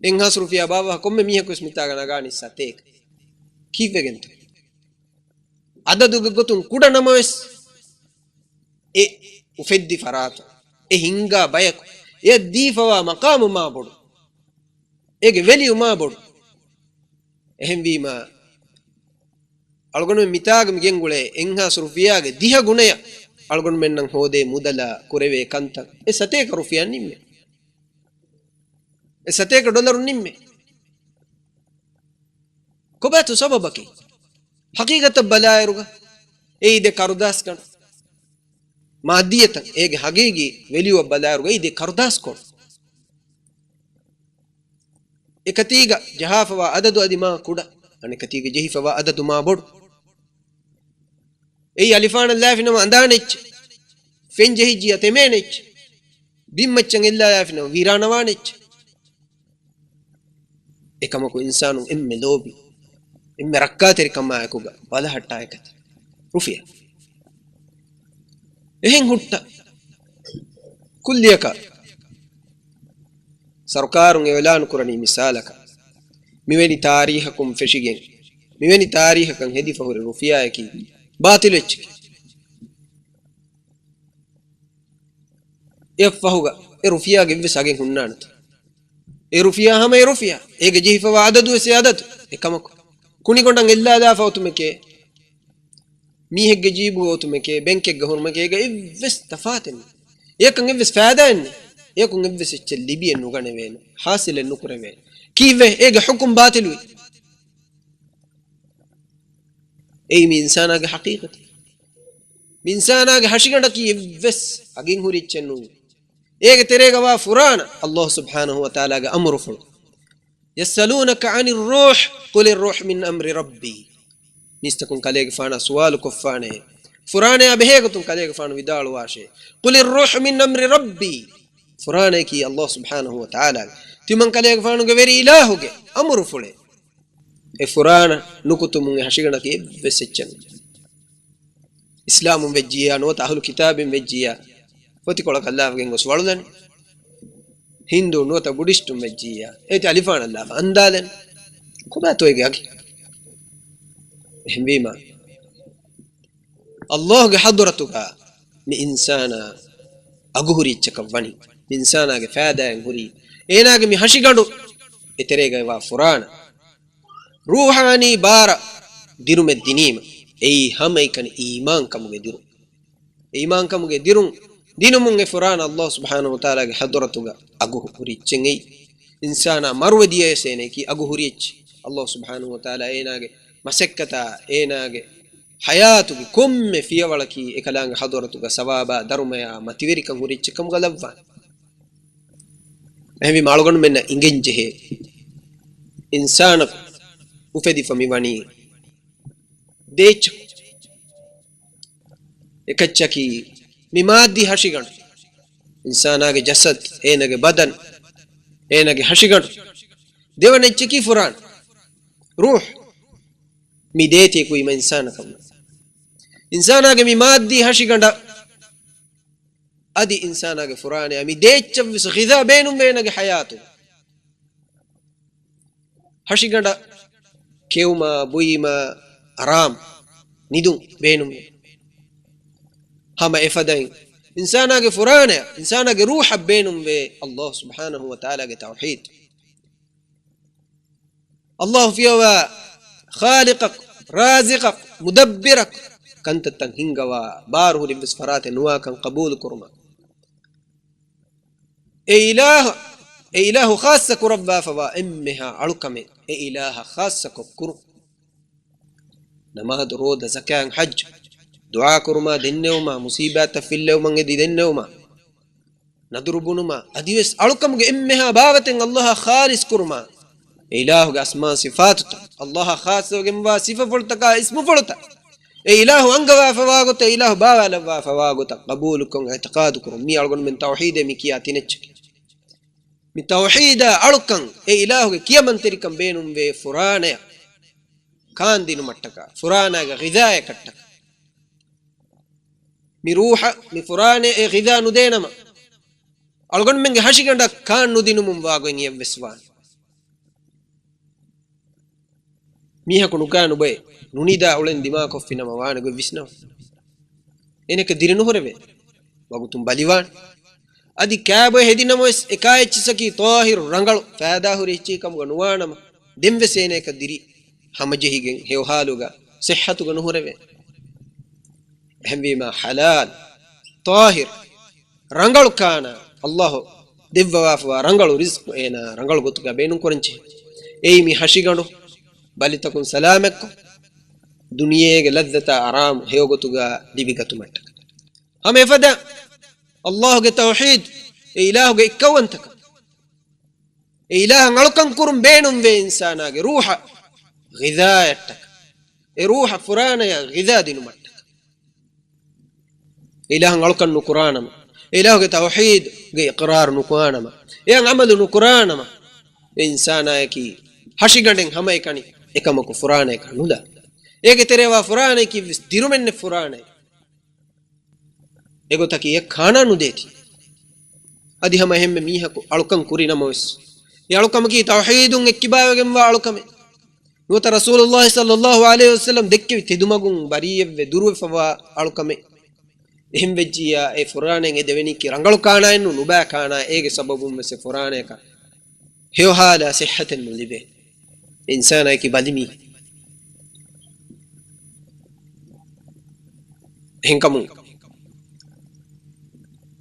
އެއްހާސް ރުފިޔާ ބާއްވާ ކޮންމެ މީހަކުވެސް މިތާގަ ނަގާނީ ސަތޭކަ. ކީއްވެގެންތޯ؟ އަދަދުގެ ގޮތުން ކުޑަ ނަމަވެސް، އެ އުފެއްދި ފަރާތު، އެ ހިންގާ ބަޔަކު، އެ ދީފަވާ މަޤާމު މާ ބޮޑު، އޭގެ ވެލިއު މާ ބޮޑު. އެހެންވީމާ، އަޅުގަނޑުމެން މިތާގަ މިގެންގުޅޭ އެއްހާސް ރުފިޔާގެ ދިހަ ގުނަޔަށް އަޅުގަނޑުމެންނަށް ހޯދޭ މުދަލާ ކުރެވޭ ކަންތައް އެ ސަތޭކަ ރުފިޔާ ނިންމޭ. އެ ސަތޭކަ ޑޮލަރު ނިންމޭ. ކޮބާތޯ ސަބަބަކީ؟ ހަޤީޤަތަށް ބަލާއިރުގަ އެއީ ދެ ކަރުދާސްގަނޑު. މާއްދިއްޔަތައް އޭގެ ހަގީގީ ވެލިއުއަށް ބަލާއިރުގަ އެއީ ދެ ކަރުދާސްކޮޅު. އެކަތީގަ ޖަހާފަވާ އަދަދު އަދި މާ ކުޑަ، އަނެކަތީގަ ޖެހިފަވާ އަދަދު މާ ބޮޑު. އެއީ އަލިފާނަށް ލާފިނަމަ އަނދާނެ އެއްޗެއް، ފެން ޖެހިއްޖިޔާ ތެމޭނެ އެއްޗެއް، ބިންމައްޗަށް އެއްލާ ލާފިނަމަ ވީރާނަވާނެ އެއްޗެއް. އެކަމަކު އިންސާނުން އެންމެ ލޯބި، އެންމެ ރައްކާތެރިކަމާއެކުގަ ބަލަހައްޓާ އެކަތި ރުފިޔާ. އެހެން ހުއްޓަ ކުއްލިއަކަށް ސަރުކާރުން އިޢުލާނު ކުރަނީ މިސާލަކަށް، މިވެނި ތާރީހަކުން ފެށިގެން، މިވެނި ތާރީހަކަށް ހެދިފަ ހުރި ރުފިޔާއަކީ ބާޠިލު އެއްޗެކޭ. އެއަށްފަހުގަ އެ ރުފިޔާގެ އެއްވެސް އަގެއް ހުންނާނެތަ؟ އެ ރުފިޔާ ހަމަ އެ ރުފިޔާ، އޭގެ ޖެހިފަވާ އަދަދުވެސް އެ އަދަދު. އެކަމަކު، ކުނިގޮނޑަށް އެއްލާލާފަ އޮތުމެކޭ، މީހެއްގެ ޖީބުގަ އޮތުމެކޭ، ބެންކެއްގަ ހުރުމެކޭ، އޭގަ އެއްވެސް ތަފާތެއް ނެތް. އެޔަކަށް އެއްވެސް ފައިދާއެއް ނެތް. އެޔަކުން އެއްވެސް އެއްޗެއް ލިބިއެއް ނުގަނެވޭނެ، ޙާޞިލެއް ނުކުރެވޭނެ. ކީއްވެ؟ އޭގެ ޙުކުމް ބާޠިލުވި. އެއީ މި އިންސާނާގެ ޙަޤީޤަތެއް. މި އިންސާނާގެ ހަށިގަނޑަކީ އެއްވެސް އަގެއް ހުރި އެއްޗެއް ނޫން. އޭގެ ތެރޭގަ ވާ ފުރާނަ، ﷲ ސުބްޙާނަހޫ ވަތަޢާލާގެ އަމުރުފުޅު. يسألونك عن الروح قل الروح من أمر ربي. މީސްތަކުން ކަލޭގެފާނަށް ސުވާލު ކޮށްފާނެ، ފުރާނަޔާ ބެހޭގޮތުން ކަލޭގެފާނު ވިދާޅުވާށޭ، قل الروح من أمر ربي. ފުރާނައަކީ ﷲ ސުބްޙާނަހޫ ވަތަޢާލާގެ، ތިމަން ކަލޭގެފާނުގެ ވެރި އިލާހުގެ އަމުރުފުޅޭ. އެ ފުރާނަ ނުކުތުމުން އެ ހަށިގަނޑަކީ އެއްވެސް އެއްޗެއް ނޫން. އިސްލާމުން ވެއްޖިއްޔާ ނުވަތަ އަހުލު ކިތާބިން ވެއްޖިއްޔާ، ފޮތިކޮޅަކަށް ލާފަގެން ގޮސް ވަޅުލަނީ. ހިންދޫ ނުވަތަ ބުޑިސްޓުން ވެއްޖިއްޔާ، އޭތި އަލިފާނަށް ލާފަ އަންދާލަނީ. ކޮބާތޯ އޭގެ އަގެއް؟ އެހެންވީމާ، ﷲގެ ޙަޟްރަތުގަ މި އިންސާނާ އަގުހުރި އެއްޗަކަށް ވަނީ، މި އިންސާނާގެ ފައިދާއިން ހުރީ، އޭނާގެ މި ހަށިގަނޑު، އެތެރޭގައިވާ ފުރާނަ، ރޫޙާނީ ބާރަށް ދިރުމެއް ދިނީމަ، އެއީ ހަމައެކަނި އީމާންކަމުގެ ދިރުން. އެ އީމާންކަމުގެ ދިރުން ދިނުމުން އެ ފުރާނަ ﷲ ސުބްޙާނަހޫ ވަތަޢާލާގެ ޙަޟްރަތުގަ އަގު ހުރި އެއްޗެއް އެއީ. އިންސާނާ މަރުވެ ދިޔަޔަސް އޭނައަކީ އަގު ހުރި އެއްޗެއް. ﷲ ސުބްޙާނަހޫ ވަތަޢާލާ އޭނާގެ މަސައްކަތާ، އޭނާގެ ޙަޔާތުގެ ކޮންމެ ފިޔަވަޅަކީ އެކަލާނގެ ޙަޟްރަތުގަ ސަވާބާ ދަރުމަޔާ މަތިވެރިކަން ހުރި އެއްޗެއް ކަމުގަ ލައްވާނެ. އެހެންވީމަ އަޅުގަނޑުމެންނަށް އިނގެންޖެހޭ، އިންސާނަކު އުފެދިފަ މި ވަނީ ދޭއްޗަކު. އެކައްޗަކީ މި މާއްދީ ހަށިގަނޑު، އިންސާނާގެ ޖަސަދު، އޭނަގެ ބަދަން، އޭނަގެ ހަށިގަނޑު. ދެވަނަ އެއްޗަކީ ފުރާނަ، ރޫޙު. މި ދޭތި އެކު އިމަ އިންސާނަކަށް ވާ. އިންސާނާގެ މި މާއްދީ ހަށިގަނޑަށް އަދި އިންސާނާގެ ފުރާނަޔާ މި ދޭއްޗަށްވެސް ޣިޛާ ބޭނުންވޭ އޭނަގެ ޙަޔާތު. ހަށިގަނޑަށް ކެއުމާ، ބުއިމާ، އަރާމް، ނިދުން ބޭނުންވޭ. ހަމަ އެފަދައިން އިންސާނާގެ ފުރާނަޔަށް، އިންސާނާގެ ރޫޙަށް ބޭނުންވޭ ﷲ ސުބްޙާނަހޫ ވަތަޢާލާގެ ތައުޙީދު. ﷲ ފިޔަވާ ޚާލިޤަކު، ރާޒިޤަކު، މުދައްބިރަކު، ކަންތައްތައް ހިންގަވާ، ބާރު ހުރި އެއްވެސް ފަރާތެއް ނުވާކަން ޤަބޫލު ކުރުމަށް. އެ އިލާހު، އެ އިލާހު ޚާއްޞަ ކުރައްވާފަވާ އެންމެހާ އަޅުކަމެއް އެ އިލާހަށް ޚާއްޞަކޮށް ކުރުން. ނަމާދު، ރޯދަ، ޒަކާތް، ޙައްޖު، ދުޢާ ކުރުމާ، ދެންނެވުމާ، މުޞީބާތްތައް ފިއްލެވުމަށް އެދި ދެންނެވުމާ، ނަދުރު ބުނުމާ، އަދިވެސް އަޅުކަމުގެ އެންމެހާ ބާވަތެއް ﷲ އަށް ޚާލިޞް ކުރުމާ، އެ އިލާހުގެ އަސްމާ ސިފާތުތައް، ﷲ އަށް ޚާއްޞަވެގެންވާ ސިފަފުޅުތަކާ އިސްމުފުޅުތައް، އެ އިލާހު އަންގަވާފަވާ ގޮތަށް، އެ އިލާހު ބާވާލައްވާފަވާ ގޮތަށް ޤަބޫލުކޮށް އިޢްތިޤާދު ކުރުން. މީ އަޅުގަނޑުމެން ތައުޙީދޭ މި ކިޔާ ތިނެއްޗަކީ. މި ތައުޙީދާ އަޅުކަން، އެ އިލާހުގެ ކިޔަމަންތެރިކަން ބޭނުންވޭ ފުރާނަޔަށް ކާން ދިނުމަށްޓަކާ، ފުރާނާގެ ޣިޛާއަކަށްޓަކާ. މި ރޫޙަށް، މި ފުރާނަޔަށް އެ ޣިޛާ ނުދޭނަމަ، އަޅުގަނޑުމެންގެ ހަށިގަނޑަށް ކާން ނުދިނުމުން ވާގޮތް އެއްވެސް ވާނެ. މީހަކު ނުކާ ނުބޮއެ، ނުނިދާ އުޅެން ދިމާކޮށްފިނަމަ ވާނެ ގޮތް ވިސްނަވާ. އޭނައަކަށް ދިރި ނުހުރެވޭ. ވަގުތުން ބަލިވާނެ. އަދި ކާބޮއެ ހެދިނަމަވެސް އެކާ އެއްޗިއްސަކީ ޠާހިރު ރަނގަޅު ފައިދާހުރި އެއްޗެއް ކަމުގަ ނުވާނަމަ، ދެންވެސް އޭނައަކަށް ދިރި ހަމަޖެހިގެން ހެޔޮހާލުގަ ޞިއްޙަތުގަ ނުހުރެވޭ. އެހެންވީމާ ޙަލާލް، ޠާހިރު، ރަނގަޅު ކާނާ، ﷲ ދެއްވަވާފަވާ ރަނގަޅު ރިޒްޤު އޭނާ ރަނގަޅު ގޮތުގަ ބޭނުންކުރަންޖެހޭ. އެއީ މި ހަށިގަނޑު ބަލިތަކުން ސަލާމަތްކޮށް، ދުނިޔޭގެ ލައްޒަތާ އަރާމު ހެޔޮގޮތުގަ ލިބިގަތުމަށްޓަކާ. ހަމަ އެފަދަ ﷲގެ ތައުޙީދު، އެ އިލާހުގެ އެއްކައުވަންތަކަން، އެ އިލާހަށް އަޅުކަން ކުރުން ބޭނުންވޭ އިންސާނާގެ ރޫޙަށް ޣިޛާއަށްޓަކާ، އެ ރޫޙަށް ފުރާނަޔަށް ޣިޛާ ދިނުމަށްޓަކާ. އެ އިލާހަށް އަޅުކަން ނުކުރާނަމަ، އެ އިލާހުގެ ތައުޙީދުގެ އިޤްރާރު ނުކުރާނަމަ، އެއަށް ޢަމަލު ނުކުރާނަމަ، އެ އިންސާނާއަކީ ހަށިގަނޑެއް ހަމައެކަނި އެކަމަކު ފުރާނަޔަކަށް ނުލާ. އޭގެ ތެރެއަށްވާ ފުރާނަޔަކީ ވެސް ދިރުމެއް ނެތް ފުރާނައެއް. އެގޮތަކީ އެ ކާނާ ނުދޭތީ. އަދި ހަމަ އެހެންމެ މީހަކު އަޅުކަން ކުރި ނަމަވެސް، އެ އަޅުކަމަކީ ތައުޙީދުން އެއްކިބާވެގެންވާ އަޅުކަމެއް. ނުވަތަ ރަސޫލުﷲ ޞައްލަﷲ ޢަލައިހި ވަސައްލަމް ދެއްކެވި ތެދުމަގުން ވަރީއެއްވެ ދުރުވެފަވާ އަޅުކަމެއް. އެހެން ވެއްޖިއްޔާ އެ ފުރާނައިން އެ ދެވެނީކީ ރަނގަޅު ކާނާއެއްނު، ނުބައި ކާނާ. އޭގެ ސަބަބުން ވެސް އެ ފުރާނަޔަކަށް ހެޔޮހާލާ ޞިއްޙަތެއް ނުލިބޭ. އިންސާނާއަކީ ބަލިމީހެއް. އެހެންކަމުން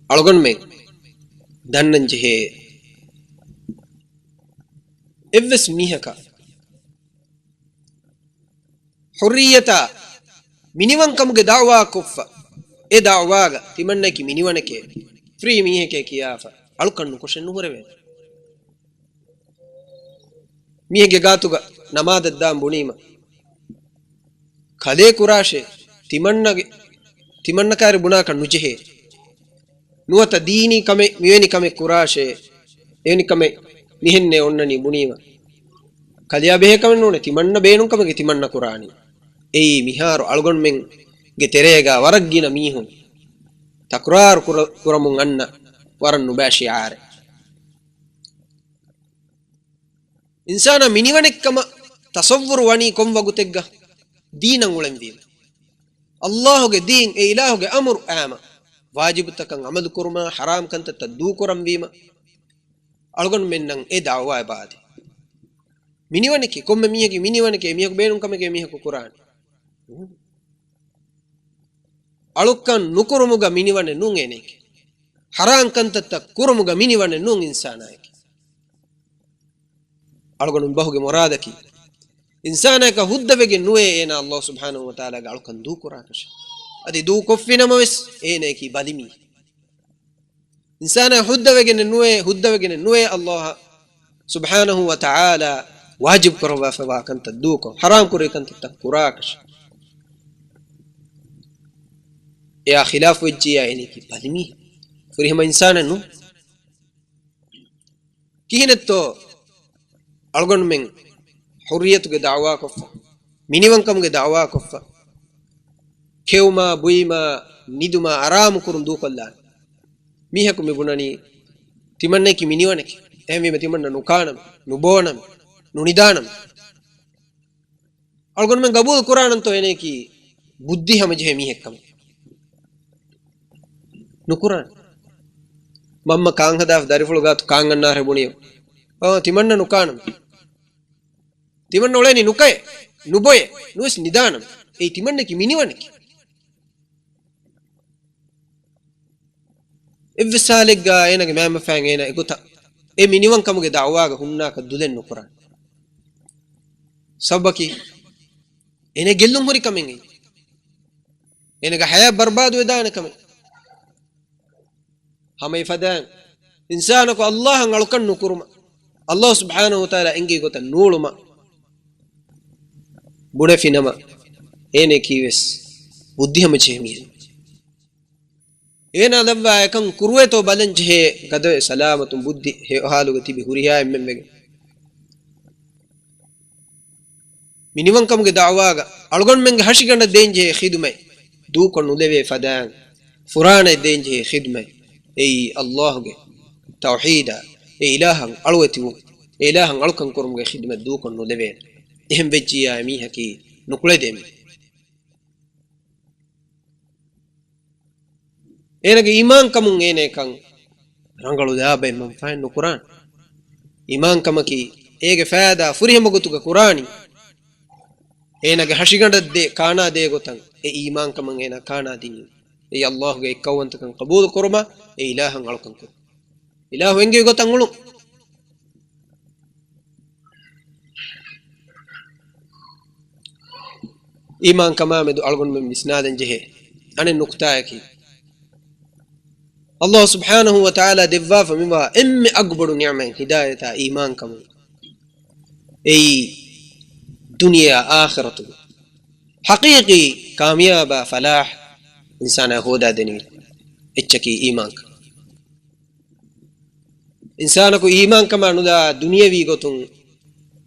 އަޅުގަނޑުމެން ދަންނަން ޖެހޭ، އެއްވެސް މީހަކަށް ޙުއްރިއްޔަތާ މިނިވަންކަމުގެ ދަޢުވާ ކޮށްފަ، އެ ދަޢުވާގަ ތިމަންނައަކީ މިނިވަނެކޭ، ފްރީ މީހެކޭ ކިޔާފަ އަޅުކަން ނުކޮށެއް ނުހުރެވޭނެ. މީހެއްގެ ގާތުގަ ނަމާދަށް ދާން ބުނީމަ، ކަލޭ ކުރާށޭ، ތިމަންނަގެ، ތިމަންނަ ކާރި ބުނާކަށް ނުޖެހޭ. ނުވަތަ ދީނީ ކަމެއް، މިވެނި ކަމެއް ކުރާށޭ، އެވެނި ކަމެއް މިހެންނޭ އޮންނަނީ ބުނީމަ، ކަލެޔާ ބެހޭ ކަމެއް ނޫނޭ، ތިމަންނަ ބޭނުން ކަމެކޭ ތިމަންނަ ކުރާނީ. އެއީ މިހާރު އަޅުގަނޑުމެންގެ ތެރޭގަ ވަރަށް ގިނަ މީހުން ތަކުރާރު ކުރ-، ކުރަމުން އަންނަ ވަރަށް ނުބައި ޝިޢާރެއް. އިންސާނާ މިނިވަނެއްކަމަށް ތަޞައްވުރު ވަނީ ކޮން ވަގުތެއްގަ؟ ދީނަށް އުޅެންވީމަ. ﷲގެ ދީން، އެ އިލާހުގެ އަމުރު އައިމަ، ވާޖިބުތަކަށް ޢަމަލު ކުރުމާ، ޙަރާމް ކަންތައްތައް ދޫކުރަންވީމަ، އަޅުގަނޑުމެންނަށް އެ ދަޢުވާއެއް ބާދޭ. މިނިވަނެކޭ، ކޮންމެ މީހަކީ މިނިވަނެކޭ، މީހަކު ބޭނުން ކަމެކޭ މީހަކު ކުރާނީ. އަޅުކަން ނުކުރުމުގަ މިނިވަނެއް ނޫން އޭނައަކީ. ޙަރާމް ކަންތައްތައް ކުރުމުގަ މިނިވަނެއް ނޫން އިންސާނާއަކީ. އަޅުގަނޑު މި ބަހުގެ މުރާދަކީ، އިންސާނާއަކަށް ހުއްދަވެގެން ނުވޭ އޭނާ ﷲ ސުބްޙާނަހޫ ވަތަޢާލާގެ އަޅުކަން ދޫކުރާކަށެއް. އަދި ދޫކޮށްފިނަމަވެސް އޭނައަކީ ބަލިމީހެއް. އިންސާނާ ހުއްދަވެގެނެއް ނުވޭ، ހުއްދަވެގެނެއް ނުވޭ ﷲ ސުބްޙާނަހޫ ވަތަޢާލާ ވާޖިބު ކުރައްވާފައިވާ ކަންތައް ދޫކޮށް، ޙަރާމް ކުރެވި ކަންތައްތައް ކުރާކަށެއް. އެއާ ޚިލާފު ވެއްޖިއްޔާ އޭނައަކީ ބަލިމީހެއް. ފުރިހަމަ އިންސާނެއް ނޫން. ކިހިނެއްތޯ އަޅުގަނޑުމެން ޙުއްރިއްޔަތުގެ ދަޢުވާކޮށްފަ، މިނިވަންކަމުގެ ދަޢުވާކޮށްފަ، ކެއުމާ، ބުއިމާ، ނިދުމާ، އަރާމު ކުރުން ދޫކޮށްލާނެ. މީހަކު މި ބުނަނީ، ތިމަންނައަކީ މިނިވަނެކޭ. އެހެންވީމަ ތިމަންނަ ނުކާނަމޭ، ނުބޯނަމޭ، ނުނިދާނަމޭ. އަޅުގަނޑުމެން ގަބޫލު ކުރާނަންތޯ އޭނައަކީ ބުއްދި ހަމަޖެހޭ މީހެއްކަމަށް؟ ނުކުރާނެ. މަންމަ ކާން ހަދާފަ ދަރިފުޅު ގާތު ކާން އަންނާށޭ ބުނި، އާ، ތިމަންނަ ނުކާނަމޭ. ތިމަންނަ އުޅޭނީ ނުކައޭ، ނުބޮއޭ، ނުވެސް ނިދާނަމޭ. އެއީ ތިމަންނައަކީ މިނިވަނެކޭ. އެއްވެސް ހާލެއްގަ އޭނަގެ މައިންބަފައިން އޭނަ އެގޮތަށް އެ މިނިވަންކަމުގެ ދަޢުވާގަ ހުންނާކަށް ދުލެއް ނުކުރާނެ. ސަބަބަކީ އޭނަ ގެއްލުން ހުރި ކަމެއް އެއީ. އޭނަގެ ޙަޔާތް ބަރުބާދު ވެދާނެ ކަމެއް. ހަމަ އެފަދައިން އިންސާނަކު ﷲ އަށް އަޅުކަން ނުކުރުމަށް، ﷲ ސުބްޙާނަހޫ ވަތަޢާލާ އެންގި ގޮތަށް ނޫޅުމަށް ބުނެފިނަމަ، އޭނައަކީވެސް ބުއްދިހަމަޖެހޭ މީހެއް. އޭނާ ދައްވާ އެކަން ކުރުވޭތޯ ބަލަން ޖެހޭ ގަދަވެ ސަލާމަތުން ބުއްދި ހެޔޮ ހާލުގަ ތިބި ހުރިހާ އެންމެންވެގެން. މިނިވަންކަމުގެ ދަޢުވާގަ އަޅުގަނޑުމެންގެ ހަށިގަނޑަށް ދޭންޖެހޭ ޚިދުމަތް ދޫކޮށް ނުލެވޭ ފަދައިން، ފުރާނައަށް ދޭންޖެހޭ ޚިދުމަތް އެއީ ﷲ ގެ ތައުޙީދާ، އެ އިލާހަށް އަޅުވެތިވުން، އެ އިލާހަށް އަޅުކަން ކުރުމުގެ ޚިދުމަތް ދޫކޮށް ނުލެވޭނެ. އެހެން ވެއްޖިއްޔާ އެމީހަކީ ނުކުޅެދޭ މީހެއް. އޭނަގެ އީމާންކަމުން އޭނައަކަށް ރަނގަޅު ލާބައެއް މަންފާއެއް ނުކުރާނެ. އީމާންކަމަކީ އޭގެ ފައިދާ ފުރިހަމަ ގޮތުގަ ކުރާނީ، އޭނަގެ ހަށިގަނޑަށް ދޭ، ކާނާ ދޭ ގޮތަށް އެ އީމާންކަމަށް އޭނާ ކާނާ ދިނީ. އެއީ ﷲ ގެ އެއްކައުވަންތަކަން ޤަބޫލު ކުރުމަށް، އެ އިލާހަށް އަޅުކަން ކުރުން. އިލާހު އެންގެވި ގޮތަށް އުޅުން. އީމާންކަމާ މެދު އަޅުގަނޑުމެން ވިސްނާލަން ޖެހޭ އަނެއް ނުކުތާއަކީ، ﷲ ސުބްޙާނަހޫ ވަތަޢާލާ ދެއްވާފަ މިވާ އެންމެ އަގުބޮޑު ނިޢުމަތް ހިދާޔަތާ އީމާންކަމުން. އެއީ ދުނިޔެއާ އާޚިރަތުގެ ޙަޤީޤީ ކާމިޔާބާ ފަލާޙް އިންސާނާ ހޯދާ ދެނިވި އެއްޗަކީ އީމާންކަން. އިންސާނަކު އީމާންކަމާ ނުލާ ދުނިޔަވީ ގޮތުން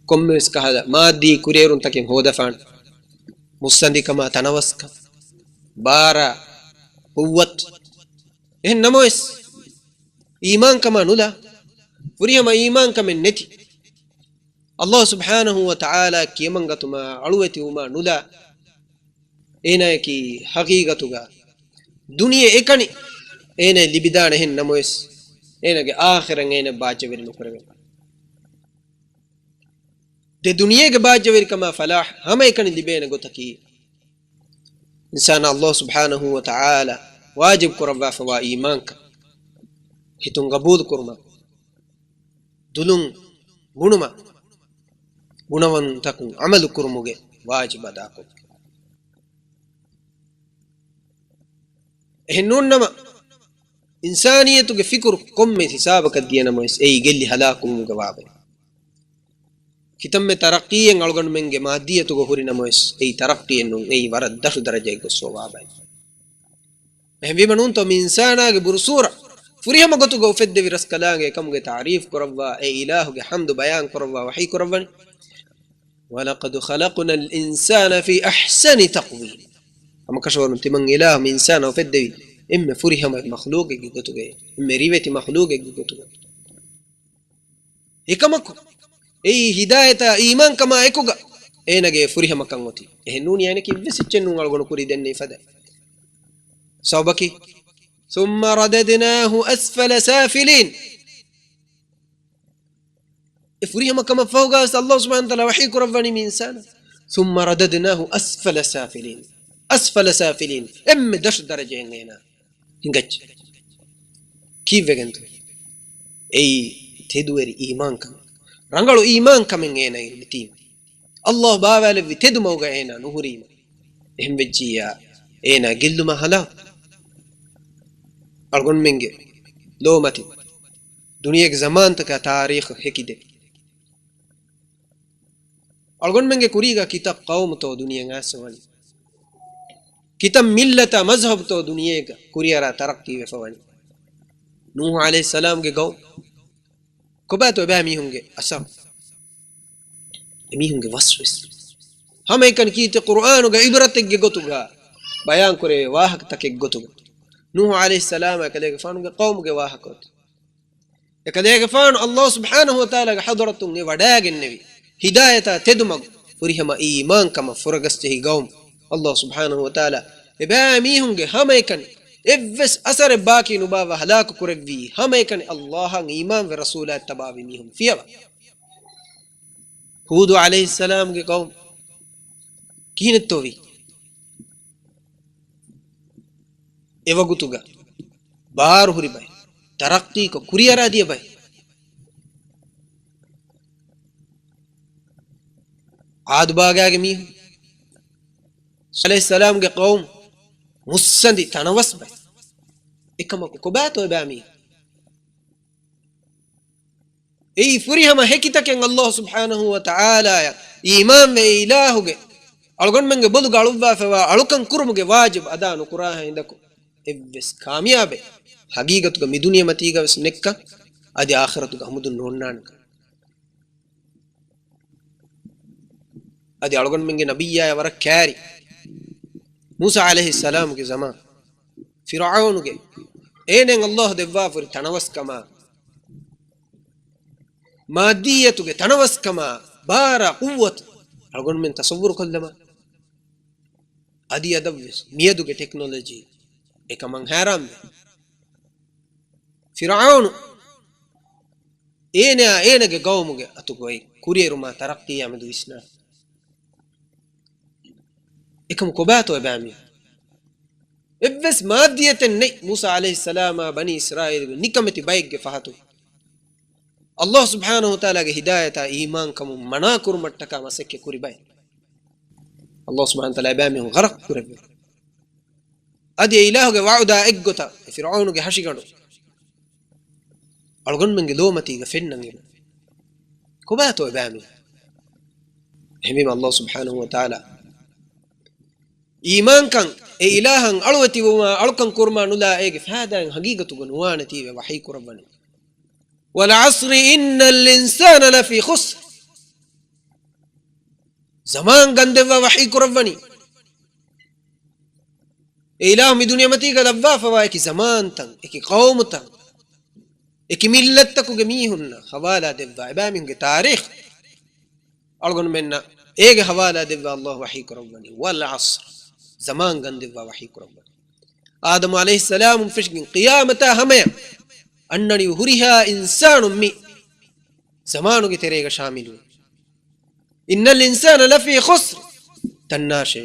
ކޮންމެވެސް ކަހަލަ މާއްދީ ކުރިއެރުންތަކެއް ހޯދަފާނެ. މުއްސަނދިކަމާ، ތަނަވަސްކަން، ބާރާ، ޤުއްވަތު. އެހެން ނަމަވެސް، އީމާންކަމާ ނުލާ، ފުރިހަމަ އީމާންކަމެއް ނެތި، ﷲ ސުބްޙާނަހޫ ވަތަޢާލާ ކިޔަމަންގަތުމާ އަޅުވެތިވުމާ ނުލާ، އޭނާއަކީ ޙަޤީޤަތުގަ ދުނިޔެ އެކަނި އޭނައަށް ލިބިދާނެ. އެހެން ނަމަވެސް، އޭނާގެ އާޚިރަތް އޭނަ ބާއްޖަވެރި ނުކުރެވޭ. ދެ ދުނިޔޭގެ ބާއްޖަވެރިކަމާ ފަލާޙް ހަމައެކަނި ލިބޭނެ ގޮތަކީ، އިންސާނާ ﷲ ސުބްޙާނަހޫ ވަތަޢާލާ ވާޖިބު ކުރައްވާފަވާ އީމާންކަން، ހިތުން ގަބޫލު ކުރުމަށް، ދުލުން ބުނުމަށް، ގުނަވަންތަކުން ޢަމަލު ކުރުމުގެ ވާޖިބު އަދާކޮށްފަ. އެހެން ނޫންނަމަ، އިންސާނިއްޔަތުގެ ފިކުރު ކޮންމެ ހިސާބަކަށް ދިޔަ ނަމަވެސް، އެއީ ގެއްލި ހަލާކުވުމުގެ ވާބައި. ކިތަންމެ ތަރައްޤީއެއް އަޅުގަނޑުމެންގެ މާއްދިއްޔަތުގަ ހުރި ނަމަވެސް، އެއީ ތަރައްޤީއެއް ނޫން، އެއީ ވަރަށް ދަށު ދަރަޖައެއް ގޮސްފަ ވާބައި. އެހެންވީމަ ނޫންތޯ މި އިންސާނާގެ ބުރުސޫރަ ފުރިހަމަ ގޮތުގަ އުފެއްދެވި ރަސްކަލާނގެ އެކަމުގެ ތަޢުރީފް ކުރައްވާ، އެ އިލާހުގެ ޙަމްދު ބަޔާން ކުރައްވާ ވަޙީ ކުރައްވަނީ، وَلَقَدْ خَلَقْنَا الْإِنسَانَ فِي أَحْسَنِ تَقْوِيمٍ. ހަމަކަށަވަރުން ތިމަން އިލާހު މި އިންސާނާ އުފެއްދެވީ އެންމެ ފުރިހަމަ މަޚްލޫޤެއްގެ ގޮތުގައި، އެންމެ ރިވެތި މަޚްލޫޤެއްގެ ގޮތުގައި. އެކަމަކު، އެއީ ހިދާޔަތާ އީމާންކަމާ އެކުގަ އޭނަގެ ފުރިހަމަކަން އޮތީ. އެހެން ނޫނީ އޭނަކީ އެއްވެސް އެއްޗެއް ނޫން އަޅުގަނޑު ކުރި ދެންނެވި ފަދަ. ސަބަބަކީ، ثُمَّ رَدَدْنَاهُ أَسْفَلَ سَافِلِينَ. އެ ފުރިހަމަކަމަށް ފަހުގަވެސް ﷲ ސުބްޙާނަހޫ ވަތަޢާލާ ވަޙީ ކުރައްވަނީ މި އިންސާނާ، ثُمَّ رَدَدْنَاهُ أَسْفَلَ سَافِلِينَ. أَسْفَلَ سَافِلِينَ. އެންމެ ދަށު ދަރަޖައިން އޭނާ ހިނގައްޖެ. ކީއްވެގެންތޯ؟ އެއީ ތެދުވެރި އީމާންކަން، ރަނގަޅު އީމާންކަމެއް އޭނާއިން ނެތީމަ. ﷲ ބާވާލެއްވި ތެދު މަގުގަ އޭނާ ނުހުރީމަ. އެހެން ވެއްޖިއްޔާ އޭނާ ގެއްލުމަށް ހަލާކު. އަޅުގަނޑުމެންގެ ލޯމަތި ދުނިޔޭގެ ޒަމާންތަކާ ތާރީޚު ހެކިދޭ. އަޅުގަނޑުމެންގެ ކުރީގަ ކިތައް ޤައުމުތޯ ދުނިޔެއަށް އައިސްފަ ވަނީ؟ ކިތައް މިއްލަތާ މަޒްހަބުތޯ ދުނިޔޭގަ ކުރިއަރާ ތަރައްޤީވެފަ ވަނީ؟ ނޫޙު ޢަލައިހިއްސަލާމްގެ ޤައުމު. ކޮބާތޯ އެބައިމީހުންގެ އަސަރު؟ އެމީހުންގެ ވަސްވެސް. ހަމައެކަނި ކީރިތި ޤުރުއާނުގަ ޢިބްރަތެއްގެ ގޮތުގަ ބަޔާންކުރެވޭ ވާހަކަތަކެއް ގޮތުގަ، ނޫޙު ޢަލައިހިއްސަލާމާ އެކަލޭގެފާނުގެ ޤައުމުގެ ވާހަކަ އޮތީ. އެކަލޭގެފާނު ﷲ ސުބްޙާނަހޫ ވަތަޢާލާގެ ޙަޟްރަތުން އެ ވަޑައިގެންނެވި ހިދާޔަތާ ތެދުމަގު، ފުރިހަމަ އީމާންކަމަށް ފުރަގަސްޖެހި ޤައުމު. ﷲ ސުބްޙާނަހޫ ވަތަޢާލާ އެބައިމީހުންގެ ހަމައެކަނި އެއްވެސް އަސަރެއް ބާކީ ނުބާއްވާ ހަލާކު ކުރެއްވީ، ހަމައެކަނި ﷲ އަށް އީމާންވެ ރަސޫލާއަށް ތަބާވި މީހުން ފިޔަވާ. ހޫދު ޢަލައިހިއްސަލާމްގެ ޤައުމު ކިހިނެއްތޯވީ؟ އެވަގުތުގަ ބާރު ހުރި ބައެއް، ތަރައްޤީކޮށް ކުރިއަރާ ދިޔަ ބައެއް. ޢާދު ބާގާގެ މީހުން، ޞާލިޙު ޢަލައިހިއްސަލާމްގެ ޤައުމު މުއްސަނދި ތަނަވަސް ބައެއް. އެކަމަކު ކޮބާތޯ އެބައިމީހުން؟ އެއީ ފުރިހަމަ ހެކިތަކެއް ﷲ ސުބްޙާނަހޫ ވަތަޢާލާއަށް އީމާންވެ، އެ އިލާހުގެ އަޅުގަނޑުމެންގެ ބޮލުގަ އަޅުއްވާފައިވާ އަޅުކަން ކުރުމުގެ ވާޖިބު އަދާ ނުކުރާ ހިނދަކު އެއްވެސް ކާމިޔާބެއް ހަގީގަތުގަ މި ދުނިޔެމަތީގަ ވެސް ނެއްކަން އަދި އާޚިރަތުގަ ހަމަ ދުން ނޯންނާނެކަން. އަދި އަޅުގަނޑުމެންގެ ނަބިއްޔާޔަށް ވަރަށް ކައިރި މޫސާ ޢަލައިހިއްސަލާމުގެ ޒަމާން، ފިރުޢައުނުގެ އޭނައަށް ﷲ ދެއްވާފަ ހުރި ތަނަވަސްކަމާ، މާއްދިއްޔަތުގެ ތަނަވަސްކަމާ، ބާރާ ޤުއްވަތު އަޅުގަނޑުމެން ތަޞައްވުރު ކޮށްލަމާ، އަދި އަދަށްވެސް މިއަދުގެ ޓެކްނޮލޮޖީ އެކަމަށް ހައިރާންވޭ. ފިރުޢައުނު އޭނައާ އޭނަގެ ޤައުމުގެ އަތުގައި ކުރިއެރުމާ ތަރައްޤީއާ މެދު ވިސްނާ. އެކަމު ކޮބާތޯ އެބައިމީހުން؟ އެއްވެސް މާއްދިއްޔަތެއް ނެތް މޫސާ ޢަލައިހިއްސަލާމާ ބަނީ އިސްރާއީލުގެ ނިކަމެތި ބައެއްގެ ފަހަތު. ﷲ ސުބްޙާނަހޫ ވަތަޢާލާގެ ހިދާޔަތާ އީމާންކަމުން މަނާކުރުމަށްޓަކާ މަސައްކަތް ކުރި ބައެއް. ﷲ ސުބްޙާނަހޫ ވަތަޢާލާ އެބައިމީހުން ޣަރަޤު ކުރެއްވި. އަދި އެ އިލާހުގެ ވަޢުދާ އެއްގޮތަށް އެ ފިރުޢައުނުގެ ހަށިގަނޑު އަޅުގަނޑުމެންގެ ލޯމަތީގަ ފެންނަން އެބަ. ކޮބާތޯ އެބައިމީހުން؟ އެހެންވީމަ ﷲ ސުބްޙާނަހޫ ވަތަޢާލާ އީމާންކަން، އެ އިލާހަށް އަޅުވެތިވުމާ އަޅުކަން ކުރުމާ ނުލާ އޭގެ ފައިދާއެއް ހަގީގަތުގަ ނުވާނެތީވެ ވަޙީ ކުރައްވަނީ. وَالْعَصْرِ إِنَّ الْإِنسَانَ لَفِي خُسْرٍ. ޒަމާން ގަންދެއްވާ ވަޙީ ކުރައްވަނީ. އެ އިލާހު މި ދުނިޔެމަތީގަ ލައްވާފަވާ އެކި ޒަމާންތައް، އެކި ޤައުމުތައް، އެކި މިއްލަތްތަކުގެ މީހުންނަށް ހަވާލާ ދެއްވާ އެބައިމީހުންގެ ތާރީޚް އަޅުގަނޑުމެންނަށް އޭގެ ހަވާލާ ދެއްވާ ﷲ ވަޙީ ކުރައްވަނީ، وَالْعَصْرِ، ޒަމާން ގަންދެއްވާ ވަޙީ ކުރައްވަނީ. އާދަމު ޢަލައިހިއްސަލާމުން ފެށިގެން ޤިޔާމަތާ ހަމަޔަށް އަންނަނިވި ހުރިހާ އިންސާނުން މި ޒަމާނުގެ ތެރޭގަ ޝާމިލުވެ. إِنَّ الْإِنسَانَ لَفِي خُسْرٍ. ތަންނާށޭ،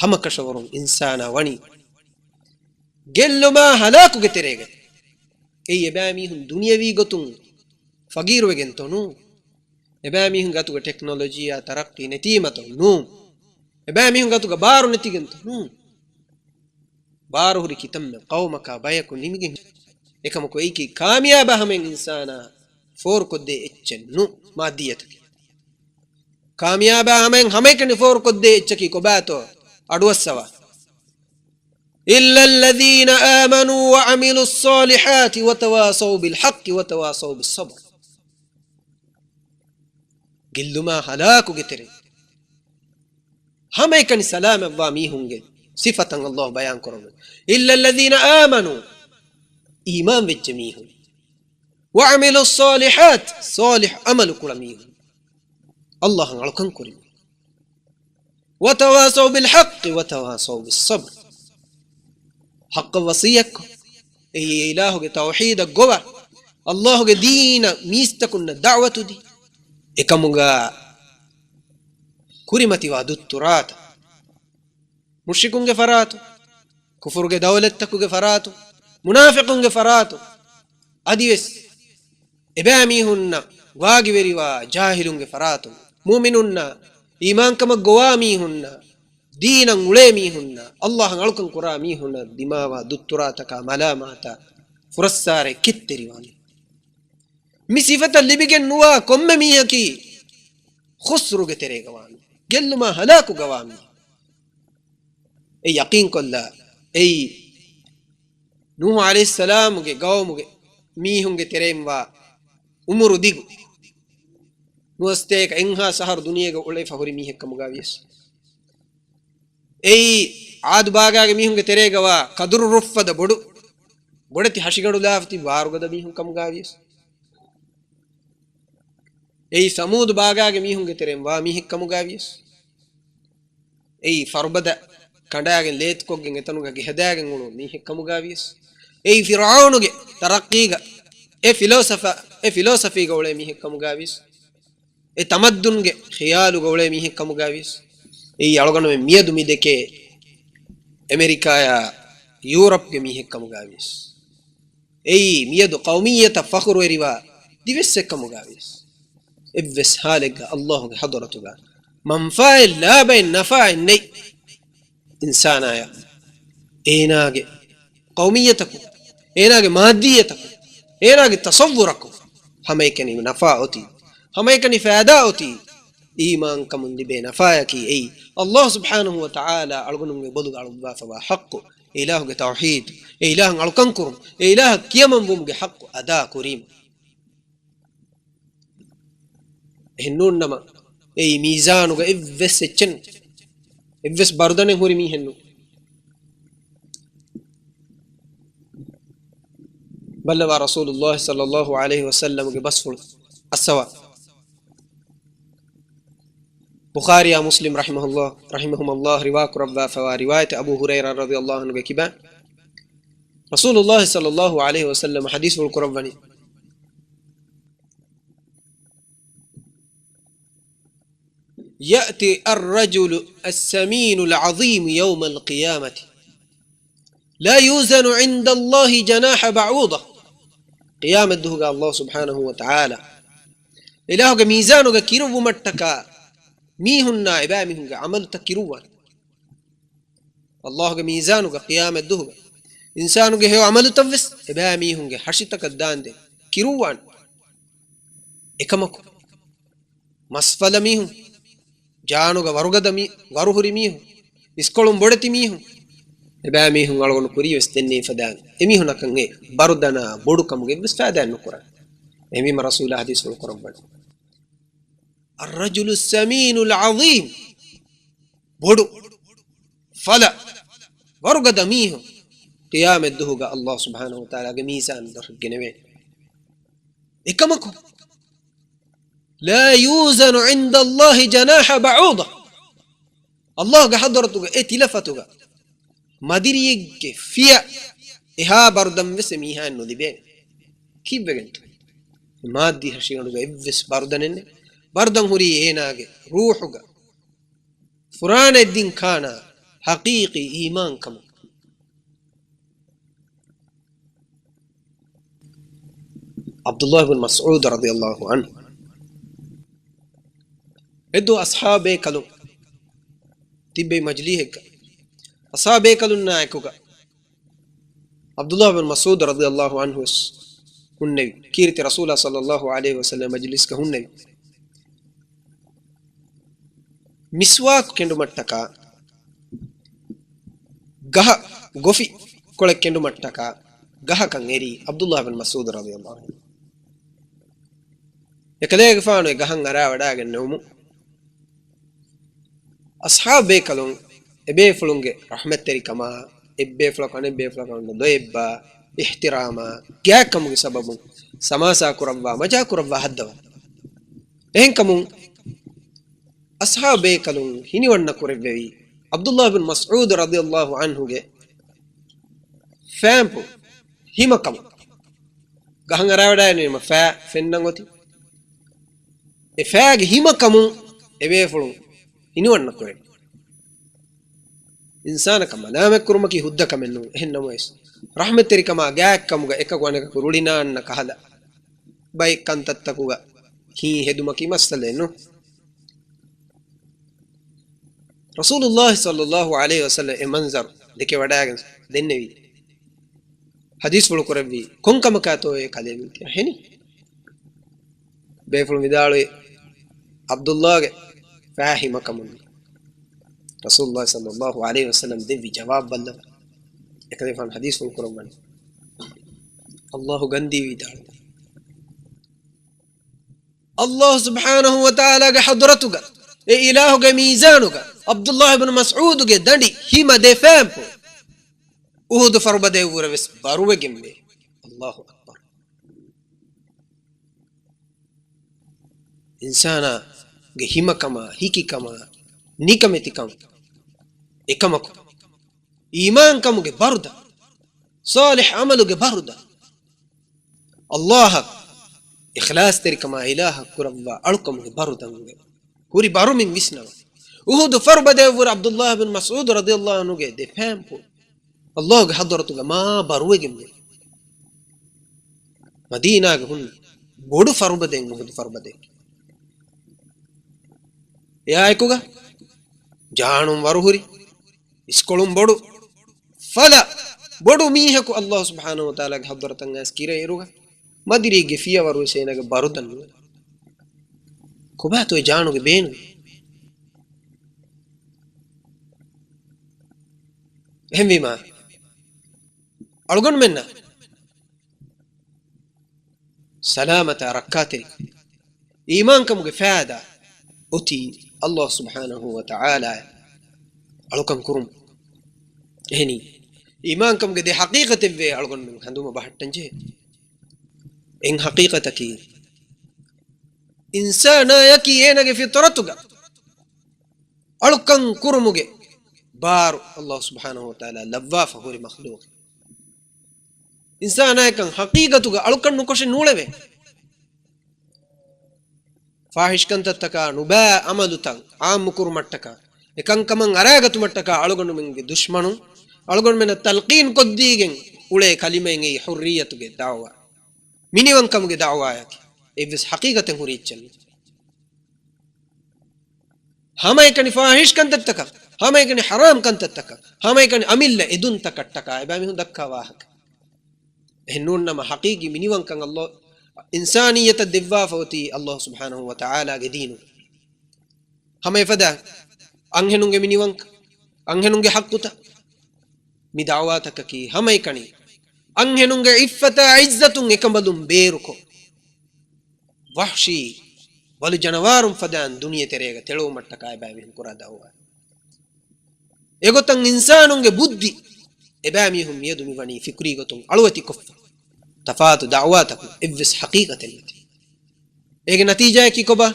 ހަމަކަށަވަރުން އިންސާނާ ވަނީ ގެއްލުމާ ހަލާކުގެ ތެރޭގަ. އެއީ އެބައިމީހުން ދުނިޔަވީ ގޮތުން ފަގީރުވެގެންތޯ؟ ނޫން. އެބައިމީހުންގެ އަތުގަ ޓެކްނޮލޮޖީއާ ތަރައްޤީ ނެތީމަތޯ؟ ނޫން. އެބައިމީހުންގެ އަތުގަ ބާރު ނެތިގެންތޯ؟ ނޫން. ބާރުހުރި ކިތަންމެ ޤައުމަކާ ބަޔަކު ނިމިގެން. އެކަމަކު އެއީކީ ކާމިޔާބާ ހަމައެއް އިންސާނާ ފޯރުކޮށްދޭ އެއްޗެއް ނޫން މާއްދިއްޔަތަކީ. ކާމިޔާބާ ހަމައެއް ހަމައެކަނި ފޯރުކޮށްދޭ އެއްޗަކީ ކޮބާތޯ؟ އަޑުއައްސަވާ. إِلَّا الَّذِينَ آمَنُوا وَعَمِلُوا الصَّالِحَاتِ وَتَوَاصَوْا بِالْحَقِّ وَتَوَاصَوْا بِالصَّبْرِ. ގެއްލުމާ ހަލާކުގެ ތެރެ ހަމައެކަނި ސަލާމަތްވާ މީހުންގެ ސިފަތައް ﷲ ބަޔާން ކުރައްވަނީ. إِلَّا الَّذِينَ آمَنُوا، އީމާން ވެއްޖެ މީހުން، وَعَمِلُوا الصَّالِحَاتِ، ޞާލިޙު ޢަމަލު ކުޅަ މީހުން، ﷲ އަށް އަޅުކަން ކުރި މީހުން. وَتَوَاصَوْا بِالْحَقِّ وَتَوَاصَوْا بِالصَّبْرِ. ޙައްޤަށް ވަޞިއްޔަތްކޮށް، އެއީ އެ އިލާހުގެ ތައުޙީދަށް ގޮވާ، ﷲގެ ދީނަށް މީސްތަކުންނަށް ދަޢުވަތު ދީ، އެކަމުގަ ކުރިމަތިވާ ދުއްތުރާތައް، މުޝްރިކުންގެ ފަރާތުން، ކުފުރުގެ ދައުލަތްތަކުގެ ފަރާތުން، މުނާފިޤުންގެ ފަރާތުން، އަދިވެސް އެބައިމީހުންނަށް ވާގިވެރިވާ ޖާހިލުންގެ ފަރާތުން، މުއުމިނުންނާ، އީމާންކަމަށް ގޮވާ މީހުންނާ، ދީނަށް އުޅޭ މީހުންނާ، ﷲ އަށް އަޅުކަން ކުރާ މީހުންނަށް ދިމާވާ ދުއްތުރާތަކާ، މަލާމާތާ، ފުރައްސާރައެއް ކެތްތެރިވާނެ. މި ސިފަތައް ލިބިގެން ނުވާ ކޮންމެ މީހަކީ ޚުސްރުގެ ތެރޭގަ ވާނެ، ގެއްލުމާ ހަލާކުގަ ވާ މީހެއް. އެ ޔަޤީންކޮށްލާ، އެއީ ނޫޙު ޢަލައިހިއްސަލާމުގެ ޤައުމުގެ މީހުންގެ ތެރެއިން ވާ އުމުރު ދިގު، ނުވަސަތޭކަ އެއްހާސް އަހަރު ދުނިޔޭގަ އުޅެފަ ހުރި މީހެއް ކަމުގަ ވިޔަސް، އެއީ ޢާދު ބާގާގެ މީހުންގެ ތެރޭގަ ވާ ކަދުރު ރުއްފަދަ ބޮޑު ބޮޑެތި ހަށިގަނޑުލާފަ ތިބި ބާރުގަދަ މީހުން ކަމުގަ ވިޔަސް، އެއީ ސަމޫދު ބާގާގެ މީހުންގެ ތެރެއިން ވާ މީހެއް ކަމުގަ ވިޔަސް، އެއީ ފަރުބަދަ ކަނޑާގެން ލޭތިކޮށްގެން އެތަނުގަ ގިހަދާގެން އުޅުނު މީހެއް ކަމުގަ ވިޔަސް، އެއީ ފިރްޢައުނުގެ ތަރައްޤީގަ އެ ފިލޯސަފަ، އެ ފިލޯސަފީގަ އުޅޭ މީހެއް ކަމުގަ ވިޔަސް، އެ ތަމައްދުންގެ ޚިޔާލުގަ އުޅޭ މީހެއް ކަމުގަ ވިޔަސް، އެއީ އަޅުގަނޑުމެން މިއަދު މި ދެކޭ އެމެރިކާޔާ ޔޫރަޕްގެ މީހެއް ކަމުގަ ވިޔަސް، އެއީ މިއަދު ޤައުމިއްޔަތަށް ފަޚުރުވެރިވާ ދިވެއްސެއްކަމުގަ ވިޔަސް، އެއްވެސް ޙާލެއްގަ ﷲ ގެ ޙަޟްރަތުގަ މަންފާއެއް، ލާބައެއް، ނަފާއެއް ނެތް. އިންސާނާޔަށް އޭނާގެ ޤައުމިއްޔަތަކުން، އޭނާގެ މާއްދިއްޔަތަކުން، އޭނާގެ ތަޞައްވުރަކުން ހަމައެކަނި ނަފާ އޮތީ، ހަމައެކަނި ފައިދާ އޮތީ، އީމާންކަމުން ލިބޭ ނަފާޔަކީ އެއީ، ﷲ ސުބްޙާނަހޫ ވަތަޢާލާ އަޅުގަނޑުމެންގެ ބޮލުގަ އަޅުއްވާފަވާ ޙައްޤު، އެ އިލާހުގެ ތައުޙީދު، އެ އިލާހަށް އަޅުކަންކުރުން، އެ އިލާހަށް ކިޔަމަންވުމުގެ ޙައްޤު އަދާކުރީމަ. އެހެންނޫންނަމަ، އެއީ މީޒާނުގަ އެއްވެސް އެއްޗެއް، އެއްވެސް ބަރުދަނެއް ހުރި މީހެއްނު. ބައްލަވާ ރަސޫލުﷲ ޞައްލަﷲ ޢަލައިހި ވަސައްލަމްގެ ބަސްފުޅު އައްސަވާ. ބުޚާރީއާ މުސްލިމް ރަޙިމަހުﷲ، ރަޙިމަހުމަﷲ ރިވާކުރައްވާފަވާ ރިވާޔަތެއް އަބޫ ހުރައިރާ ރަޟިޔަﷲ ޢަންހުގެ ކިބައިން، ރަސޫލުﷲ ޞައްލަﷲ ޢަލައިހި ވަސައްލަމް ޙަދީޘްފުޅު ކުރައްވަނީ، يأتي الرجل السمين العظيم يوم القيامة لا يوزن عند الله جناح بعوضة. ޤިޔާމަތްދުވަހުގަ ﷲ ސުބްޙާނަހޫ ވަތަޢާލާ އިލާހުގެ މީޒާނުގަ ކިރުއްވުމަށްޓަކާ މީހުންނާ އެބައިމީހުންގެ ޢަމަލުތައް ކިރުއްވާނެ. ﷲ ގެ މީޒާނުގަ ޤިޔާމަތްދުވަހުގަ އިންސާނުގެ ހެޔޮ ޢަމަލުތައްވެސް އެބައިމީހުންގެ ހަށިތަކަށް ދާންދެން ކިރުއްވާނެ. އެކަމަކު، މަސްފަލަ މީހުން، ޖާނުގަ ވަރުގަދަ މީ-، ވަރުހުރި މީހުން، އިސްކޮޅުން ބޮޑެތި މީހުން، އެބައިމީހުން އަޅުގަނޑު ކުރީވެސް ދެންނެވި ފަދައިން، އެމީހުންނަކަށް އެ ބަރުދަނާ ބޮޑުކަމުގެ އެއްވެސް ފައިދާއެއް ނުކުރާނެ. އެހެންވީމަ ރަސޫލާ ޙަދީޘްފުޅު ކުރައްވަނީ، الرجل السمين العظيم، ބޮޑު، ފަލަ، ވަރުގަދަ މީހުން ޤިޔާމަތްދުވަހުގަ ﷲ ސުބްޙާނަހޫ ވަތަޢާލާގެ މީޒާން ދަށަށް ގެނެވޭނެ. އެކަމަކު، لا يوزن عند الله جناح بعوضة. ﷲ ގެ ޙަޟްރަތުގަ އެ ތިލަފަތުގަ މަދިރިއެއްގެ ފިޔަ އެހާ ބަރުދަން ވެސް އެ މީހާއަށް ނުލިބޭނެ. ކީއްވެގެންތޯ؟ މާއްދީ ހަށިގަނޑުގަ އެއްވެސް ބަރުދަނެއް ނެތް. ބަރުދަން ހުރީ އޭނާގެ ރޫޙުގަ. ފުރާނަ އެއްދިން ކާނާ ޙަޤީޤީ އީމާންކަމުން. ޢަބްދުﷲ ބިން މަސްޢޫދު ރަޟިޔަﷲ ޢަންހު އެއްދުވަހު އަޞްޙާބޭކަލުން ތިއްބެވި މަޖިލީހެއްގަ، އަޞްޙާބޭކަލުންނާ އެކުގަ ޢަބްދުﷲ ބިން މަސްޢޫދު ރަޟިޔަﷲ ޢަންހު ވެސް ހުންނެވި. ކީރިތި ރަސޫލާ ޞައްލަﷲ ޢަލައިހި ވަސައްލަމް މަޖިލިސްގަ ހުންނެވި. މިސްވާކު ކެނޑުމަށްޓަކާ، ގަހަ ގޮފި ކޮޅެއް ކެނޑުމަށްޓަކާ ގަހަކަށް އެރީ ޢަބްދުﷲ ބިން މަސްޢޫދު ރަޟިޔަﷲ ޢަންހު. އެކަލޭގެފާނު އެ ގަހަށް އަރާވަޑައިގެންނެވުމުން، އަޞްޙާބޭކަލުން އެބޭފުޅުންގެ ރަޙްމަތްތެރިކަމާ، އެއްބޭފުޅަކު އަނެއްބޭފުޅަކަށް ލޯތްބާ، އިޙްތިރާމާ، ގާތްކަމުގެ ސަބަބުން ސަމާސާ ކުރައްވާ، މަޖާ ކުރައްވާ ހައްދަވާ. އެހެންކަމުން، އަޞްޙާބޭކަލުން ހިނިވަންނަ ކުރެއްވެވީ، ޢަބްދުﷲ ބިން މަސްޢޫދު ރަޟިޔަﷲ ޢަންހުގެ ފާންޕު ހިމަކަމުން. ގަހަށް އަރާވަޑައިގެންނެވީމަ ފާ ފެންނަން އޮތީ. އެ ފާގެ ހިމަކަމުން އެބޭފުޅުން ހިނިވަންނަ ކުރެއްވި. އިންސާނަކަށް މަލާމަތްކުރުމަކީ ހުއްދަ ކަމެއް ނޫން. އެހެން ނަމަވެސް، ރަޙްމަތްތެރިކަމާ ގާތްކަމުގަ އެކަކު އަނެކަކު ރުޅިނާންނަ ކަހަލަ، ބައެއް ކަންތައްތަކުގަ ހީ ހެދުމަކީ މައްސަލައެއް ނޫން. ރަސޫލުﷲ ޞައްލަﷲ ޢަލައިހި ވަސައްލަމް އެ މަންޒަރު ދެކެވަޑައިގެން ދެންނެވީ، ޙަދީޘްފުޅު ކުރެއްވީ، ކޮންކަމަކާތޯއޭ ކަލޭމެން ތިޔަ ހެނީ؟ ބޭފުޅުން ވިދާޅުވި، ޢަބްދުﷲގެ ފާ ހިމަކަމުން. ރަސޫލުﷲ ޞައްލަﷲ ޢަލައިހި ވަސައްލަމް ދެއްވި ޖަވާބު ބައްލަވާ. އެކަލޭގެފާނު ޙަދީޘްފުޅު ކުރައްވަނީ، ﷲ ގަންދީ ވިދާޅުވި، ﷲ ސުބްޙާނަހޫ ވަތަޢާލާގެ ޙަޟްރަތުގަ، އެ އިލާހުގެ މީޒާނުގަ، ޢަބްދުﷲ ބިން މަސްޢޫދުގެ ދަނޑި ހިމަ ދެ ފާންޕު އުޙުދު ފަރުބަދަޔަށްވުރެ ވެސް ބަރުވެގެންވޭ. ﷲ އަކްބަރު. އިންސާނާގެ ހިމަކަމާ، ހިކިކަމާ، ނިކަމެތިކަން އެކަމަކު، އީމާންކަމުގެ ބަރުދަ، ޞާލިޙް ޢަމަލުގެ ބަރުދަ، ﷲ އަށް އިޚްލާޞްތެރިކަމާ އިލާހަށް ކުރައްވާ އަޅުކަމުގެ ބަރުދަންގެ ހުރި ބަރުމިން ވިސްނަވާ. އުޙުދު ފަރުބަދަޔަށްވުރެ ޢަބްދުﷲ ބިން މަސްޢޫދު ރަޟިޔަﷲ ޢަންހުގެ ދެ ފާންޕު ﷲ ގެ ޙަޟްރަތުގަ މާ ބަރުވެގެންވޭ. މަދީނާގެ ހުންނަ ބޮޑު ފަރުބަދައިން އުހުދު ފަރުބަދައެއް. އެއާއެކުގަ ޖާނުން ވަރުހުރި، އިސްކޮޅުން ބޮޑު، ފަލަ ބޮޑު މީހަކު އައްލާހު ސުބްޙާނަހު ވަތަޢާލާގެ ޙަޟްރަތަށް އައިސް ކިރައިރުގަ މަދިރީގެ ފިޔަވަރުވެސް އޭނާގެ ބަރުދަން ނުވެ. ކޮބާތޯ އެ ޖާނުގެ ބޭނުމީ؟ އެހެންވީމާ، އަޅުގަނޑުމެންނަށް ސަލާމަތާ ރައްކާތެރި އީމާންކަމުގެ ފައިދާ އޮތީ އައްލާހު ސުބްޙާނަހު ވަތަޢާލާއަށް އަޅުކަން ކުރުން. އެހެނީ، އީމާންކަމުގެ ދެ ޙަޤީޤަތެއްވޭ އަޅުގަނޑުމެން ހަނދުމަ ބަހައްޓަން ޖެހޭ. އެއް ޙަޤީޤަތަކީ، އިންސާނާޔަކީ އޭނާގެ ފިޠުރަތުގަ އަޅުކަން ކުރުމުގެ ބާރު އައްލާހު ސުބްޙާނަހު ވަތަޢާލާ ލައްވާފަ ހުރި މަޚްލޫޤެއް. އިންސާނާޔަކަން ޙަޤީޤަތުގަ އަޅުކަން ނުކޮށެއް ނޫޅެވޭ. ފާޙިޝް ކަންތައްތަކާ، ނުބައި ޢަމަލުތައް ޢާއްމު ކުރުމަށްޓަކާ، އެކަންކަމަށް އަރާގަތުމަށްޓަކާ އަޅުގަނޑުމެންގެ ދުޝްމަނުން އަޅުގަނޑުމެންނަށް ތަލްޤީން ކޮށްދީގެން އުޅޭ ކަލިމައެއް އެއީ ޙުއްރިއްޔަތުގެ ދަޢުވާ، މިނިވަންކަމުގެ ދަޢުވާއަކީ. އެއްވެސް ޙަޤީޤަތެއް ހުރި އެއްޗެއް ނޫން. ހަމައެކަނި ފާޙިޝް ކަންތައްތަކަށް، ހަމައެކަނި ޙަރާމް ކަންތައްތަކަށް، ހަމައެކަނި އަމިއްލަ އެދުންތަކަށްޓަކާ އެބައިމީހުން ދައްކާ ވާހަކަ. އެހެން ނޫން ނަމަ، ޙަޤީޤީ މިނިވަންކަން އައްލާ އިންސާނިއްޔަތަށް ދެއްވާފަ އޮތީ އައްލާހު ސުބްޙާނަހު ވަތަޢާލާގެ ދީނު. ހަމަ އެފަދަ އަންހެނުންގެ މިނިވަންކަން، އަންހެނުންގެ ޙައްޤުތައް މި ދަޢުވާތަކަކީ ހަމައެކަނި އަންހެނުންގެ ޢިއްފަތާ ޢިއްޒަތުން އެކަނބަލުން ބޭރުކޮށް، ވަޙްޝީ ވަލު ޖަނަވާރުން ފަދައިން ދުނިޔެ ތެރޭގަ ތެޅުވުމަށްޓަކާ އެބައިމީހުން ކުރާ ދަޢުވާ. އެގޮތަށް އިންސާނުންގެ ބުއްދި އެބައިމީހުން މިއަދު މިވަނީ ފިކުރީ ގޮތުން އަޅުވެތިކޮށްފަ، ތަފާތު ދަޢުވާތަކުން އެއްވެސް ޙަޤީޤަތެއް ނެތި. އޭގެ ނަތީޖާއަކީ ކޮބާ؟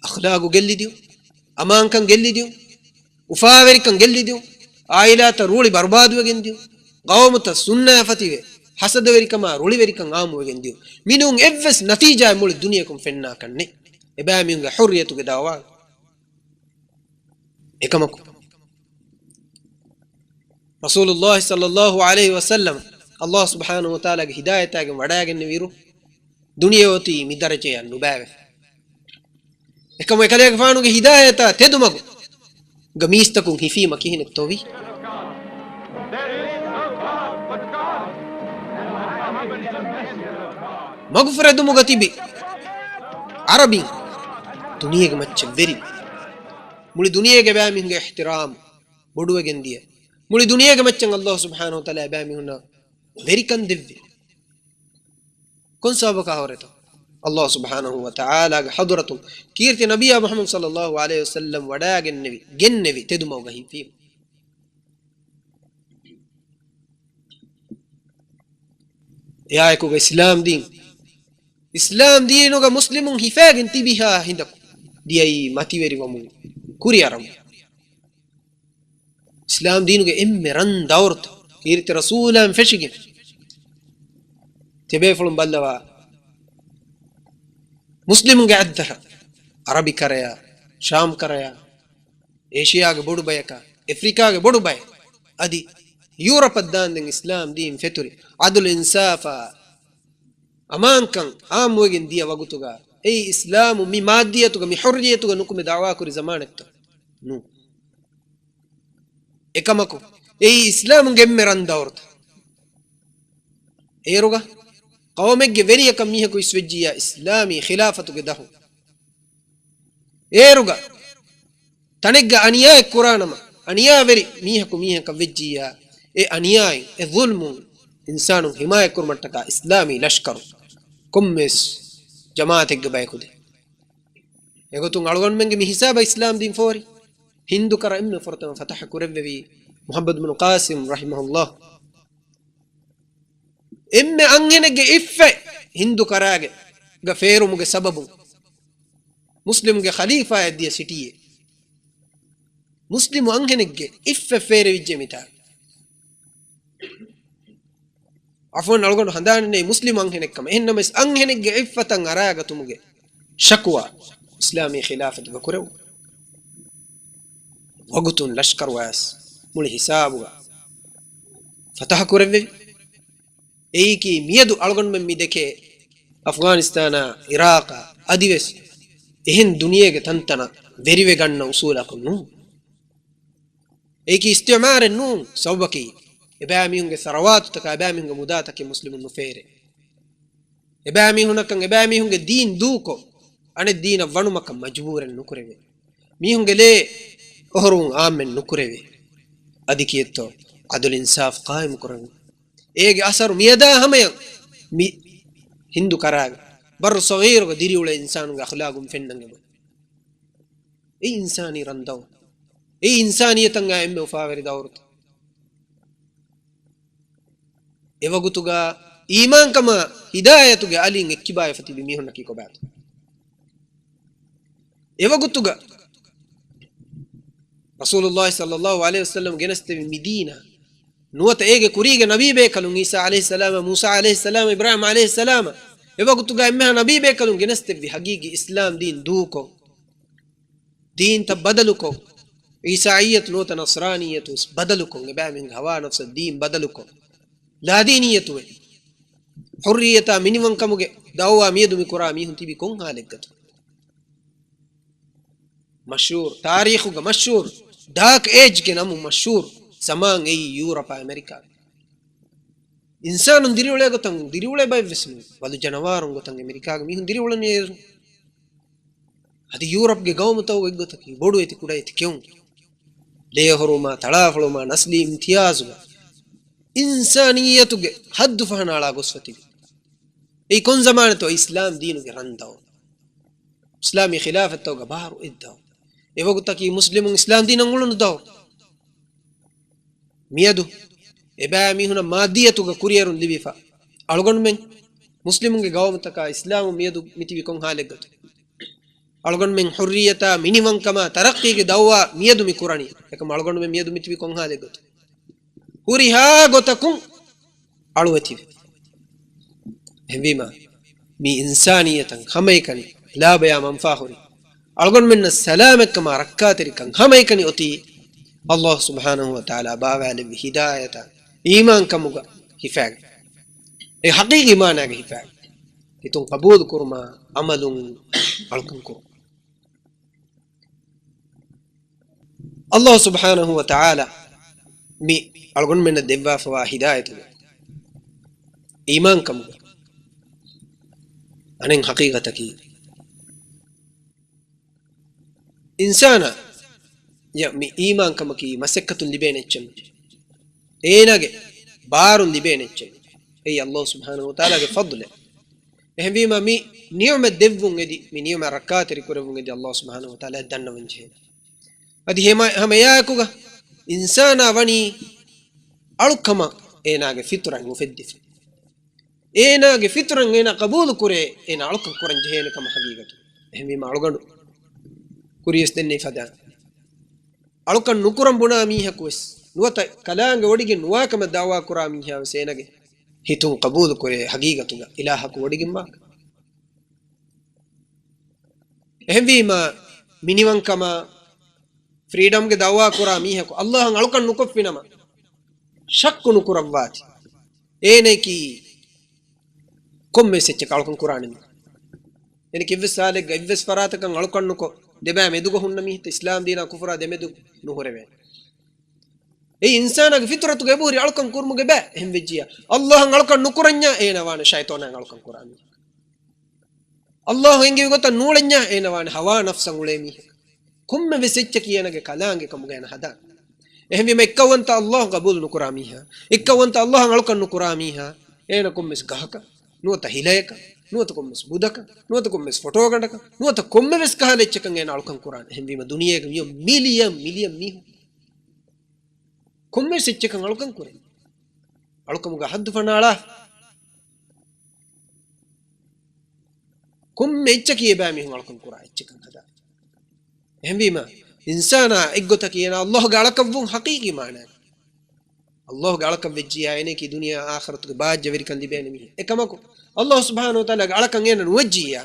އަޚްލާގު ގެއްލިދިޔުން، އަމާންކަން ގެއްލިދިޔުން، އުފާވެރިކަން ގެއްލިދިޔުން، ޢާއިލާތައް ރުޅި ބަރުބާދުވެގެން ދިޔުން، ޤައުމުތައް ސުންނާފަތިވެ، ޙަސަދަވެރިކަމާ ރުޅިވެރިކަން ޢާއްމުވެގެން ދިޔުން. މިނޫން އެއްވެސް ނަތީޖާއެއް މުޅި ދުނިޔެކުން ފެންނާކަށް ނެތް. އެބައިމީހުންގެ ޙުއްރިއްޔަތުގެ ދަޢުވާ. އެކަމަކު، ރަސޫލުﷲ ޞައްލަﷲ ޢަލައިހި ވަސައްލަމަ ﷲ ސުބްޙާނަހު ވަތަޢާލާގެ ހިދާޔަތާގެން ވަޑައިގެންނެވިއިރު، ދުނިޔެ އޮތީ މި ދަރަޖަޔަށް ނުބައިވެފަ. އެކަމު އެކަލޭގެފާނުގެ ހިދާޔަތާ ތެދުމަގު ގަ މީސްތަކުން ހިފީމަ ކިހިނެއްތޯ ވީ؟ މަގުފުރެދުމުގަ ތިބި ޢަރަބިން ދުނިޔޭގެ މައްޗަށް ވެރި. މުޅި ދުނިޔޭގެ ބައިމީހުންގެ އިޙްތިރާމް ބޮޑުވެގެން ދިޔަ. މުޅި ދުނިޔޭގެ މައްޗަށް ﷲ ސުބްޙާނަހު ވަތަޢާލާ އެބައިމީހުންނަށް ވެރިކަން ދެއްވި. ކޮން ސަބަބަކާ ހުރެތޯ؟ ﷲ ސުބްޙާނަހު ވަތަޢާލާގެ ޙަޟްރަތުން ކީރިތި ނަބިއްޔާ މުޙައްމަދު ޞައްލަﷲ ޢަލައިހި ވަސައްލަމް ވަޑައިގެންނެވި، ގެންނެވި ތެދުމަގުގަ ހިފީމަ. އެއާއެކުގަ އިސްލާމް ދީން، އިސްލާމް ދީނުގަ މުސްލިމުން ހިފައިގެން ތިބިހާ ހިނދަކު ދިޔައީ މަތިވެރިވަމުން ކުރިއަރަމުން. އިސްލާމް ދީނުގެ އެންމެ ރަން ދައުރުތައް ކީރިތި ރަސޫލާން ފެށިގެން ތިބޭފުޅުން ބައްލަވާ މުސްލިމުންގެ އަތްދަށަށް އަރަބި ކަރަޔާ، ޝާމް ކަރަޔާ، އޭޝިޔާގެ ބޮޑު ބަޔަކާ، އެފްރިކާގެ ބޮޑު ބަޔަކަށް، އަދި ޔޫރަޕަށް ދާންދެން އިސްލާމް ދީން ފެތުރި، ޢަދުލު އިންސާފާ، އަމާންކަން ޢާއްމުވެގެން ދިޔަ ވަގުތުގަ، އެއީ އިސްލާމު މި މާއްދިއްޔަތުގަ މި ޙުއްރިއްޔަތުގަ ނުކުމެ ދަޢުވާކުރި ޒަމާނެއްތޯ؟ ނޫން. އެކަމަކު، އެއީ އިސްލާމުގެ އެންމެ ރަން ދައުރުތައް. އޭރުގަ ޤައުމެއްގެ ވެރިޔަކަށް މީހަކު އިސްވެއްޖިއްޔާ އިސްލާމީ ޚިލާފަތުގެ ދަށުން. އޭރުގަ ތަނެއްގަ އަނިޔާއެއް ކުރާނަމަ، އަނިޔާވެރި މީހަކު މީހަކަށް ވެއްޖިއްޔާ، އެ އަނިޔާއިން، އެ ޒުލްމުން އިންސާނުން ހިމާޔަތްކުރުމަށްޓަކާ އިސްލާމީ ލަޝްކަރު ކޮންމެވެސް ޖަމާޢަތެއްގެ ބަޔަކު ދޭ. އެގޮތުން އަޅުގަނޑުމެންގެ މި ހިސާބަށް އިސްލާމް ދީން ފޯރި ހިންދު ކަރަ އެންމެ ފުރަތަމަ ފަތަޙަ ކުރެއްވެވީ މުޙައްމަދު ބިން ޤާސިމް ރަޙިމަހުﷲ. އެންމެ އަންހެނެއްގެ އިއްފަތް ހިންދު ކަރާގެ ގަ ފޭރުމުގެ ސަބަބުން މުސްލިމުގެ ޚަލީފާއަށް ދިޔަ ސިޓީއެއް. މުސްލިމު އަންހެނެއްގެ އިއްފަތް ފޭރެވިއްޖެ މިތާ. ޢަފުވަން، އަޅުގަނޑު ހަނދާނެއް ނެތް މުސްލިމު އަންހެނެއްކަމަށް. އެހެންނަމަވެސް އަންހެނެއްގެ އިއްފަތަށް އަރާގަތުމުގެ ޝަކުވާ އިސްލާމީ ޚިލާފަތުގަ ކުރެވުނު. ވަގުތުން ލަޝްކަރުވާސް މުޅި ހިސާބުގަ ފަތަޙަ ކުރެއްވެވި. އެއީކީ މިއަދު އަޅުގަނޑުމެން މި ދެކޭ އަފްޣާނިސްތާނާ، އިރާޤާ، އަދިވެސް އެހެން ދުނިޔޭގެ ތަންތަނަށް ވެރިވެގަންނަ އުސޫލަކުން ނޫން. އެއީކީ އިސްތިޢުމާރެއް ނޫން. ސަބަބަކީ، އެބައިމީހުންގެ ސަރަވާތުތަކާ، އެބައިމީހުންގެ މުދާތަކެއް މުސްލިމުން ނުފޭރޭ. އެބައިމީހުންނަކަށް އެބައިމީހުންގެ ދީން ދޫކޮށް، އަނެއް ދީނަށް ވަނުމަކަށް މަޖުބޫރެއް ނުކުރެވޭ. މީހުންގެ ލޭ އޮހޮރުވުން އާއްމެއް ނުކުރެވޭ. އަދި ކިއެއްތޯ ޢަދުލު އިންސާފު ޤާއިމު ކުރަން. އޭގެ އަސަރު މިއަދާ ހަމަޔަށް މި ހިންދު ކަރާގެ ބައްރު ޞަޣީރުގަ ދިރިއުޅޭ އިންސާނުންގެ އަޚްލާގުން ފެންނަން އެބަ. އެއީ އިންސާނީ ރަންދަވުން. އެއީ އިންސާނިއްޔަތަށް އާ އެންމެ އުފާވެރި ދައުރުތައް. އެވަގުތުގަ އީމާންކަމާ ހިދާޔަތުގެ އަލިން އެއްކިބާވެފަ ތިބި މީހުންނަކީ ކޮބާތޯ؟ އެވަގުތުގަ ރަސޫލުﷲ ޞައްލަﷲ ޢަލައިހި ވަސައްލަމް ގެނެސްދެވި މި ދީނާ ނުވަތަ އޭގެ ކުރީގެ ނަބީބޭކަލުން އީސާ ޢަލައިހިއްސަލާމާ، މޫސާ ޢަލައިހިއްސަލާމާ، އިބްރާހީމް ޢަލައިހިއްސަލާމާ، އެވަގުތުގަ އެންމެހާ ނަބީބޭކަލުން ގެނެސްދެއްވި ހަގީގީ އިސްލާމް ދީން ދޫކޮށް، ދީންތައް ބަދަލުކޮށް، އީސާއިއްޔަތު ނުވަތަ ނަޞްރާނިއްޔަތު ވެސް ބަދަލުކޮށް، އެބައިމީހުންގެ ހަވާ ނަފްސަށް ދީން ބަދަލުކޮށް، ލާދީނިއްޔަތުވެ، ޙުއްރިއްޔަތާ މިނިވަންކަމުގެ ދަޢުވާ މިއަދު މި ކުރާ މީހުން ތިބި ކޮން ޙާލެއްގަތު؟ މަޝްހޫރު، ތާރީޚުގަ މަޝްހޫރު، ޑާކް އޭޖްގެ ނަމުން މަޝްހޫރު ޒަމާން އެއީ ޔޫރަޕާ އެމެރިކާ. އިންސާނުން ދިރިއުޅޭ ގޮތަށް ދިރިއުޅޭ ބައެއްވެސް ނޫން. ވަލު ޖަނަވާރުން ގޮތަށް އެމެރިކާގެ މީހުން ދިރިއުޅެނީ އޭރު. އަދި ޔޫރަޕްގެ ގައުމުތަކުގެ އެއްގޮތަކީ ބޮޑު އެތި ކުޑަ އެތި ކެއުން. ލޭހޮރުވުމާ، ތަޅާފޮޅުވުމާ، ނަސްލީ އިމްތިޔާޒުގަ އިންސާނިއްޔަތުގެ ޙައްދު ފަހަނައަޅާ ގޮސްފަ ތިބި. އެއީ ކޮން ޒަމާނެއްތޯ؟ އިސްލާމް ދީނުގެ ރަންދައުން. އިސްލާމީ ޚިލާފަތްތަކުގަ ބާރު އެއްދައު. އެވަގުތަކީ މުސްލިމުން އިސްލާމް ދީނަށް އުޅުނު ދައު. މިއަދު އެބައިމީހުނަށް މާއްދިއްޔަތުގަ ކުރިއެރުން ލިބިފަ، އަޅުގަނޑުމެން މުސްލިމުންގެ ގައުމުތަކާ އިސްލާމު މިއަދު މިތިބި ކޮން ޙާލެއްގަތު؟ އަޅުގަނޑުމެން ޙުއްރިއްޔަތާ މިނިވަންކަމާ ތަރައްޤީގެ ދައުވާ މިއަދު މި ކުރަނީ. އެކަމް އަޅުގަނޑުމެން މިއަދު މިތިބި ކޮން ޙާލެއްގަތު؟ ހުރިހާ ގޮތަކުން އަޅުވެތިވެ. އެހެންވީމާ، މި އިންސާނިއްޔަތަށް ހަމައެކަނި ލާބަޔާ މަންފާހުރި، އަޅުގަނޑުމެންނަށް ސަލާމަތްކަމާ ރައްކާތެރިކަން ހަމައެކަނި އޮތީ އައްލާހު ސުބްޙާނަހު ވަ ތަޢާލާ ބާވާލެއްވި ހިދާޔަތާ އީމާންކަމުގަ ހިފާގެން. އެ ޙަޤީޤީ މާނާގަ ހިފާގެން. ހިތުން ޤަބޫލު ކުރުމާ ޢަމަލުން އަޅުކަން ކުރުން. އައްލާހު ސުބްޙާނަހު ވަ ތަޢާލާ މި އަޅުގަނޑުމެންނަށް ދެއްވާފަވާ ހިދާޔަތުގެ އީމާންކަމުގެ އަނެއް ޙަޤީޤަތަކީ، އިންސާނާ ޔަ މި އީމާންކަމަކީ މަސައްކަތުން ލިބޭނެ އެއްޗެއް ނޫން. އޭނާގެ ބާރުން ލިބޭނެ އެއްޗެއް ނޫން. އެއީ އައްލާހު ސުބްޙާނަހު ވަ ތަޢާލާގެ ފަޟްލެއް. އެހެންވީމާ، މި ނިޢުމަތް ދެއްވުން އެދި، މި ނިޢުމަތް ރައްކާތެރި ކުރެއްވުން އެދި އައްލާހު ސުބްޙާނަހު ވަ ތަޢާލާ ދަންނަވަން ޖެހޭ. އަދި ހަމަ، ހަމަ އެއާއެކުގަ އިންސާނާ ވަނީ އަޅުކަމަށް އޭނާގެ ފިޠުރަތް އުފެއްދިފަ. އޭނާގެ ފިޠުރަތް އޭނާ ޤަބޫލު ކުރޭ، އޭނާ އަޅުކަން ކުރަން ޖެހޭނެ ކަމަށް ޙަޤީޤަތު. އެހެންވީމާ، އަޅުގަނޑު ކުރިޔަސް ދެންނެވި ފަދަ އަޅުކަން ނުކުރަން ބުނާ މީހަކު ވެސް ނުވަތަ ކަލާނގެ ވޮޑިގެން ނުވާކަމަށް ދަޢުވާ ކުރާ މީހާ ވެސް އޭނާގެ ހިތުން ޤަބޫލު ކުރޭ ޙަޤީޤަތުގަ އިލާހަކު ވޮޑިގެންވާކަން. އެހެންވީމާ، މިނިވަންކަމާ ފްރީޑަމްގެ ދަޢުވާ ކުރާ މީހަކު އައްލާހަށް އަޅުކަން ނުކޮށްފިނަމަ، ޝައްކު ނުކުރައްވާތި. އޭނައަކީ ކޮންމެވެސް އެއްޗަކަށް އަޅުކަން ކުރާނެ މީހެއް. އޭނައަކީ އެއްވެސް ހާލެއްގަ އެއްވެސް ފަރާތަކަށް އަޅުކަން ނުކޮށް، ދެބައި މެދުގަ ހުންނަ މީހެއް އިސްލާމް ދީނާ ކުފުރާ ދެމެދު ނުހުރެވޭނެ. އެއީ އިންސާނާގެ ފިޠުރަތުގަ އެބަހުރި އަޅުކަން ކުރުމުގެ ބައި. އެހެން ވެއްޖިއްޔާ، އައްލާހަށް އަޅުކަން ނުކުރަންޏާ އޭނަ ވާނެ ޝައިޠާނާގެ އަޅުކަން ކުރާ މީހެއް. އައްލާހު އެންގެވި ގޮތަށް ނޫޅެންޏާ އޭނަ ވާނެ ހަވާ ނަފްސަށް އުޅޭ މީހެއް. ކޮންމެވެސް އެއްޗަކީ އޭނަގެ ކަލާނގެ ކަމުގަ އޭނަ ހަދާނެ. އެހެންވީމަ އެއްކައުވަންތަ އައްލާހު ޤަބޫލު ނުކުރާ މީހާ، އެއްކައުވަންތަ އައްލާހަށް އަޅުކަން ނުކުރާ މީހާ، އޭނަ ކޮންމެސް ގަހަކަށް، ނުވަތަ ހިލަޔަކަށް، ނުވަތަ ކޮންމެސް ބުދަކަށް، ނުވަތަ ކޮންމެސް ފޮޓޯގަނޑަކަށް، ނުވަތަ ކޮންމެވެސް ކަހަލަ އެއްޗަކަށް އޭނަ އަޅުކަން ކުރާނެ. އެހެންވީމަ ދުނިޔޭގަ މިއޮތް މިލިޔަން މިލިޔަން މީހުން ކޮންމެވެސް އެއްޗަކަށް އަޅުކަން ކުރޭ. އަޅުކަމުގަ ހައްދު ފަނާޅާ. ކޮންމެ އެއްޗަކީ އެބައިމީހުން އަޅުކަން ކުރާ އެއްޗަކަށް ހަދާ. އެހެންވީމަ، އިންސާނާ އެއްގޮތަކީ އޭނާ އައްލާހުގެ އަޅަކަށްވުން ޙަޤީޤީ މާނާގަ. އައްލާހުގެ އަޅަކަށް ވެއްޖިއްޔާ އޭނައަކީ ދުނިޔެ އާޚިރަތުގެ ބާއްޖަވެރިކަން ލިބޭނެ މީހެއް. އެކަމަކު، އައްލާހު ސުބްޙާނަހު ވަ ތަޢާލާގެ އަޅަކަށް އޭނަ ނުވެއްޖިއްޔާ،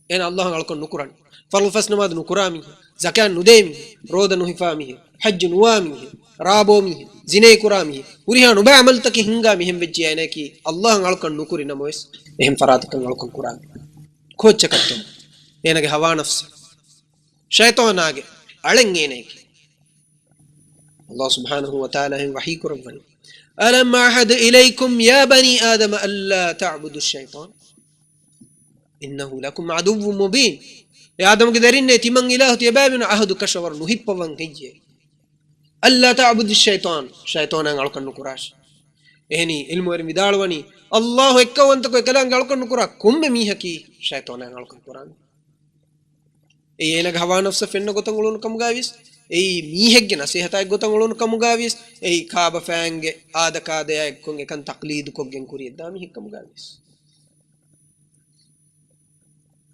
އޭނަ އައްލާހަށް އަޅުކަން ނުކުރަނީ. ފަރުޟު ފަސް ނަމާދު ނުކުރާ މީހެއް، ޒަކާތް ނުދޭ މީހެއް، ރޯދަ ނުހިފާ މީހެއް، ޙައްޖު ނުވާ މީހެއް، ރާބޯ މީހެއް، ޒިނޭ ކުރާ މީހެއް، ހުރިހާ ނުބައި ޢަމަލުތަކެއް ހިންގާ މިހެން ވެއްޖެ އޭނައަކީ ﷲ އަށް އަޅުކަން ނުކުރި ނަމަވެސް، އެހެން ފަރާތަކަށް އަޅުކަން ކުރާ މީހެއް. ކޯއްޗަކަށްތޯ؟ އޭނަގެ ހަވާ ނަފްސަށް. ޝައިޠާނާގެ އަޅެއް އޭނައަކީ. ﷲ ސުބްޙާނަހޫ ވަތަޢާލާ އެހެން ވަޙީ ކުރައްވަނީ، ألم أعهد إليكم يا بني آدم ألا تعبدوا الشيطان إنه لكم عدو مبين. އޭ އާދަމުގެ ދަރިންނޭ، ތިމަން އިލާހު ތިޔަބައިމީހުންނަށް ޢަހުދު ކަށަވަރު ނުހިއްޕަވަން ހެއްޔޭ؟ ألا تعبدوا الشيطان، ޝައިޠާނާއަށް އަޅުކަން ނުކުރާށޭ. އެހެނީ، ޢިލްމުވެރިން ވިދާޅުވަނީ، ﷲ އެއްކައުވަންތަކޮށް އެކަލާނގެ އަޅުކަން ނުކުރާ ކޮންމެ މީހަކީ ޝައިޠާނާއަށް އަޅުކަން ކުރާ މީހެއް. އެއީ އޭނާގެ ހަވާ ނަފްސަށް ފެންނަ ގޮތަށް އުޅުނު ކަމުގައިވިޔަސް، އެއީ މީހެއްގެ ނަސޭހަތާ އެއްގޮތަށް އުޅުނު ކަމުގައިވިޔަސް، އެއީ ކާބަފައިންގެ އާދަކާދަޔާ އެއްކޮށް އެކަން ތަޤްލީދުކޮށްގެން ކުރިޔަށްދާ މީހެއް ކަމުގައިވިޔަސް.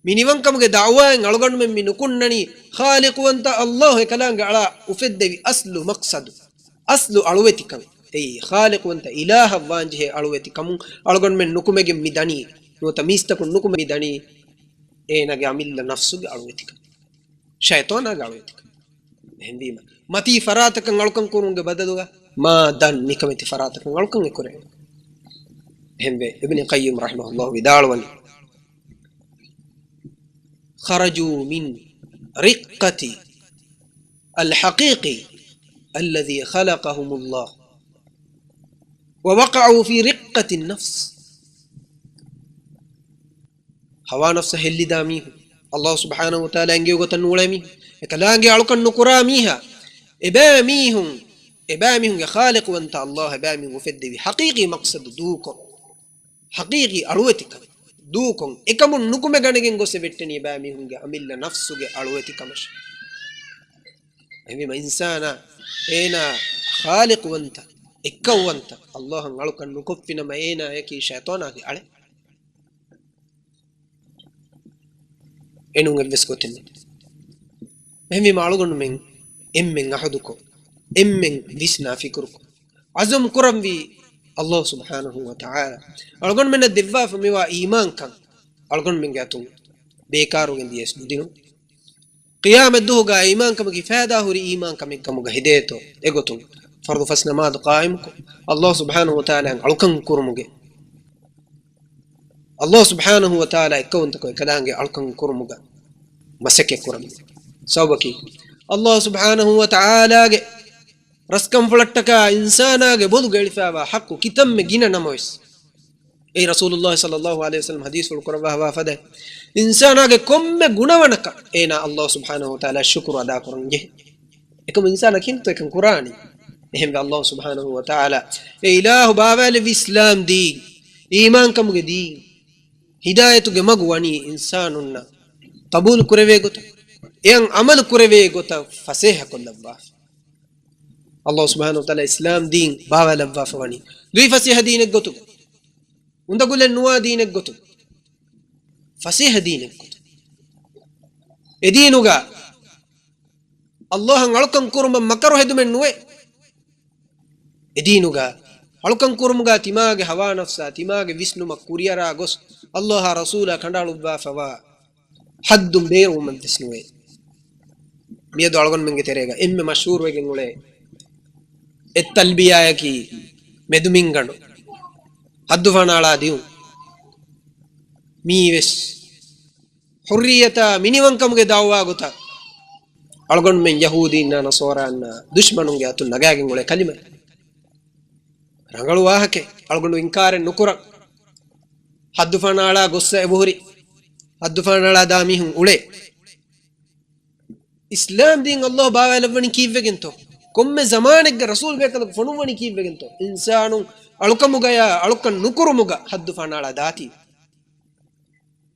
މި ނިވަންކަމުގެ ދަޢުވާއިން އަޅުގަނޑުމެން މި ނުކުންނަނީ، ޚާލިޤުވަންތަ ﷲ އެކަލާނގެ އަޅާ އުފެއްދެވި އަސްލު މަޤްޞަދު، އަސްލު އަޅުވެތިކަން. އެއީ، ޚާލިޤުވަންތަ އިލާހަށް ވާންޖެހޭ އަޅުވެތިކަމުން އަޅުގަނޑުމެން ނުކުމެގެން މި ދަނީ، ނުވަތަ މީސްތަކުން ނުކުމެ މި ދަނީ، އޭނާގެ އަމިއްލަ ނަފްސުގެ އަޅުވެތިކަން، ޝައިޠާނާގެ އަޅުވެތިކަން. އެހެންވީމަ، މަތީ ފަރާތަކަށް އަޅުކަން ކުރުމުގެ ބަދަލުގަ، މާ ދަށް ނިކަމެތި ފަރާތަކަށް އަޅުކަން އެކުރޭ. އެހެންވެ، އިބްނު ޤައްޔިމް ރަޙިމަހުﷲ ވިދާޅުވަނީ، خرجوا من رقة الحقيقي الذي خلقهم الله ووقعوا في رقة النفس. ހަވާ ނަފްސަށް ހެއްލިދާ މީހުން، ﷲ ސުބްޙާނަހޫ ވަތަޢާލާ އެންގެވި ގޮތަށް ނޫޅޭ މީހުން، އެކަލާނގެ އަޅުކަން ނުކުރާ މީހާ، އެބައިމީހުން، އެބައިމީހުންގެ ޚާލިޤުވަންތަ ﷲ އެބައިމީހުން އުފެއްދެވި ޙަޤީޤީ މަޤްޞަދު ދޫކޮށް، ޙަޤީޤީ އަޅުވެތިކަން ދޫކޮށް، އެކަމުން ނުކުމެގަނެގެން ގޮސް އެ ވެއްޓެނީ އެބައިމީހުންގެ އަމިއްލަ ނަފްސުގެ އަޅުވެތިކަމަށް. އެހެންވީމަ އިންސާނާ އޭނާ ޚާލިޤުވަންތަ، އެއްކައުވަންތަ، ﷲ އަށް އަޅުކަން ނުކޮށްފިނަމަ އޭނާއަކީ ޝައިޠާނާގެ އަޅެއް. އެނޫން އެއްވެސް ގޮތެއް ނެތް. އެހެންވީމަ އަޅުގަނޑުމެން އެންމެން އަހުދުކޮށް، އެންމެން ވިސްނާ ފިކުރުކޮށް، ޢަޒުމް ކުރަންވީ ﷲ ސުބްޙާނަހޫ ވަތަޢާލާ އަޅުގަނޑުމެންނަށް ދެއްވާފަ މިވާ އީމާންކަން އަޅުގަނޑުމެންގެ އަތުން ބޭކާރުވެގެން ދިޔަސް ނުދިނުން. ޤިޔާމަތްދުވަހުގަ އީމާންކަމަކީ ފައިދާހުރި އީމާންކަމެއް ކަމުގަ ހެދޭތޯ، އެގޮތުން ފަރުޟު ފަސް ނަމާދު ޤާއިމުކޮށް، ﷲ ސުބްޙާނަހޫ ވަތަޢާލާއަށް އަޅުކަން ކުރުމުގެ، ﷲ ސުބްޙާނަހޫ ވަތަޢާލާ އެއްކައުވަންތަކޮށް އެކަލާނގެ އަޅުކަން ކުރުމުގަ މަސައްކަތް ކުރަން. ސަބަބަކީ، ﷲ ސުބްޙާނަހޫ ވަތަޢާލާގެ ރަސްކަންފުޅަށްޓަކާ އިންސާނާގެ ބޮލުގަ އެޅިފައިވާ ޙައްޤު ކިތަންމެ ގިނަ ނަމަވެސް، އެއީ ރަސޫލުﷲ ޞައްލަﷲ ޢަލައިހި ވަސައްލަމަ ޙަދީޘްފުޅު ކުރައްވާފަވާ ފަދަ، އިންސާނާގެ ކޮންމެ ގުނަވަނަކަށް އޭނާ ﷲ ސުބްޙާނަހޫ ވަތަޢާލާ ޝުކުރު އަދާކުރަން ޖެހޭ. އެކަމު އިންސާނާ ކިހިނެއްތޯ އެކަން ކުރާނީ؟ އެހެންވެ ﷲ ސުބްޙާނަހޫ ވަތަޢާލާ އެ އިލާހު ބާވާލެއްވި އިސްލާމް ދީން، އީމާންކަމުގެ ދީން، ހިދާޔަތުގެ މަގު ވަނީ އިންސާނުންނަށް ޤަބޫލު ކުރެވޭ ގޮތަށް، އެއަށް ޢަމަލު ކުރެވޭ ގޮތަށް ފަސޭހަކޮށްލައްވާފަ. ﷲ ސުބްޙާނަހޫ ވަތަޢާލާ އިސްލާމް ދީން ބާވާލައްވާފަ ވަނީ ލުއިފަސޭހަ ދީނެއްގޮތުގަ، އުނދަގުލެއް ނުވާ ދީނެއްގޮތުގަ، ފަސޭހަ ދީނެއްގޮތުގަ. އެދީނުގަ ﷲ އަށް އަޅުކަން ކުރުމަށް މަކަރު ހެދުމެއް ނުވޭ. އެދީނުގަ އަޅުކަން ކުރުމުގަ ތިމާގެ ހަވާ ނަފްސާ، ތިމާގެ ވިސްނުމަށް ކުރިއަރާ ގޮސް، ﷲ އާ ރަސޫލާ ކަނޑައަޅުއްވާފަވާ ޙައްދުން ބޭރުވުމެއް ވެސް ނުވޭ. މިއަދު އަޅުގަނޑުމެންގެ ތެރޭގަ އެންމެ މަޝްހޫރުވެގެން އުޅޭ އެއް ތަލްބިޔާއަކީ މެދުމިންގަނޑު ހައްދުފަނާޅާ ދިއުން. މީވެސް ޙުއްރިއްޔަތާ މިނިވަންކަމުގެ ދަޢުވާ ގޮތަށް އަޅުގަނޑުމެން ޔަހޫދީންނާ ނަޞާރާންނާ ދުޝްމަނުންގެ އަތުން ނަގާގެން އުޅޭ ކަލިމަ. ރަނގަޅު ވާހަކައެއް، އަޅުގަނޑު އިންކާރެއް ނުކުރަން. ހައްދުފަނާޅާ ގޮއްސަ އެބަހުރި، ހައްދުފަނާޅާ ދާ މީހުން އުޅޭ. އިސްލާމް ދީން ﷲ ބާވާލައްވަނީ ކީއްވެގެންތޯ؟ ކޮންމެ ޒަމާނެއްގަ ރަސޫލް ބޭކަލަކު ފޮނުއްވަނީ ކީއްވެގެންތޯ؟ އިންސާނުން އަޅުކަމުގަޔާ އަޅުކަން ނުކުރުމުގަ ހައްދުފަނާޅާ ދާތީ.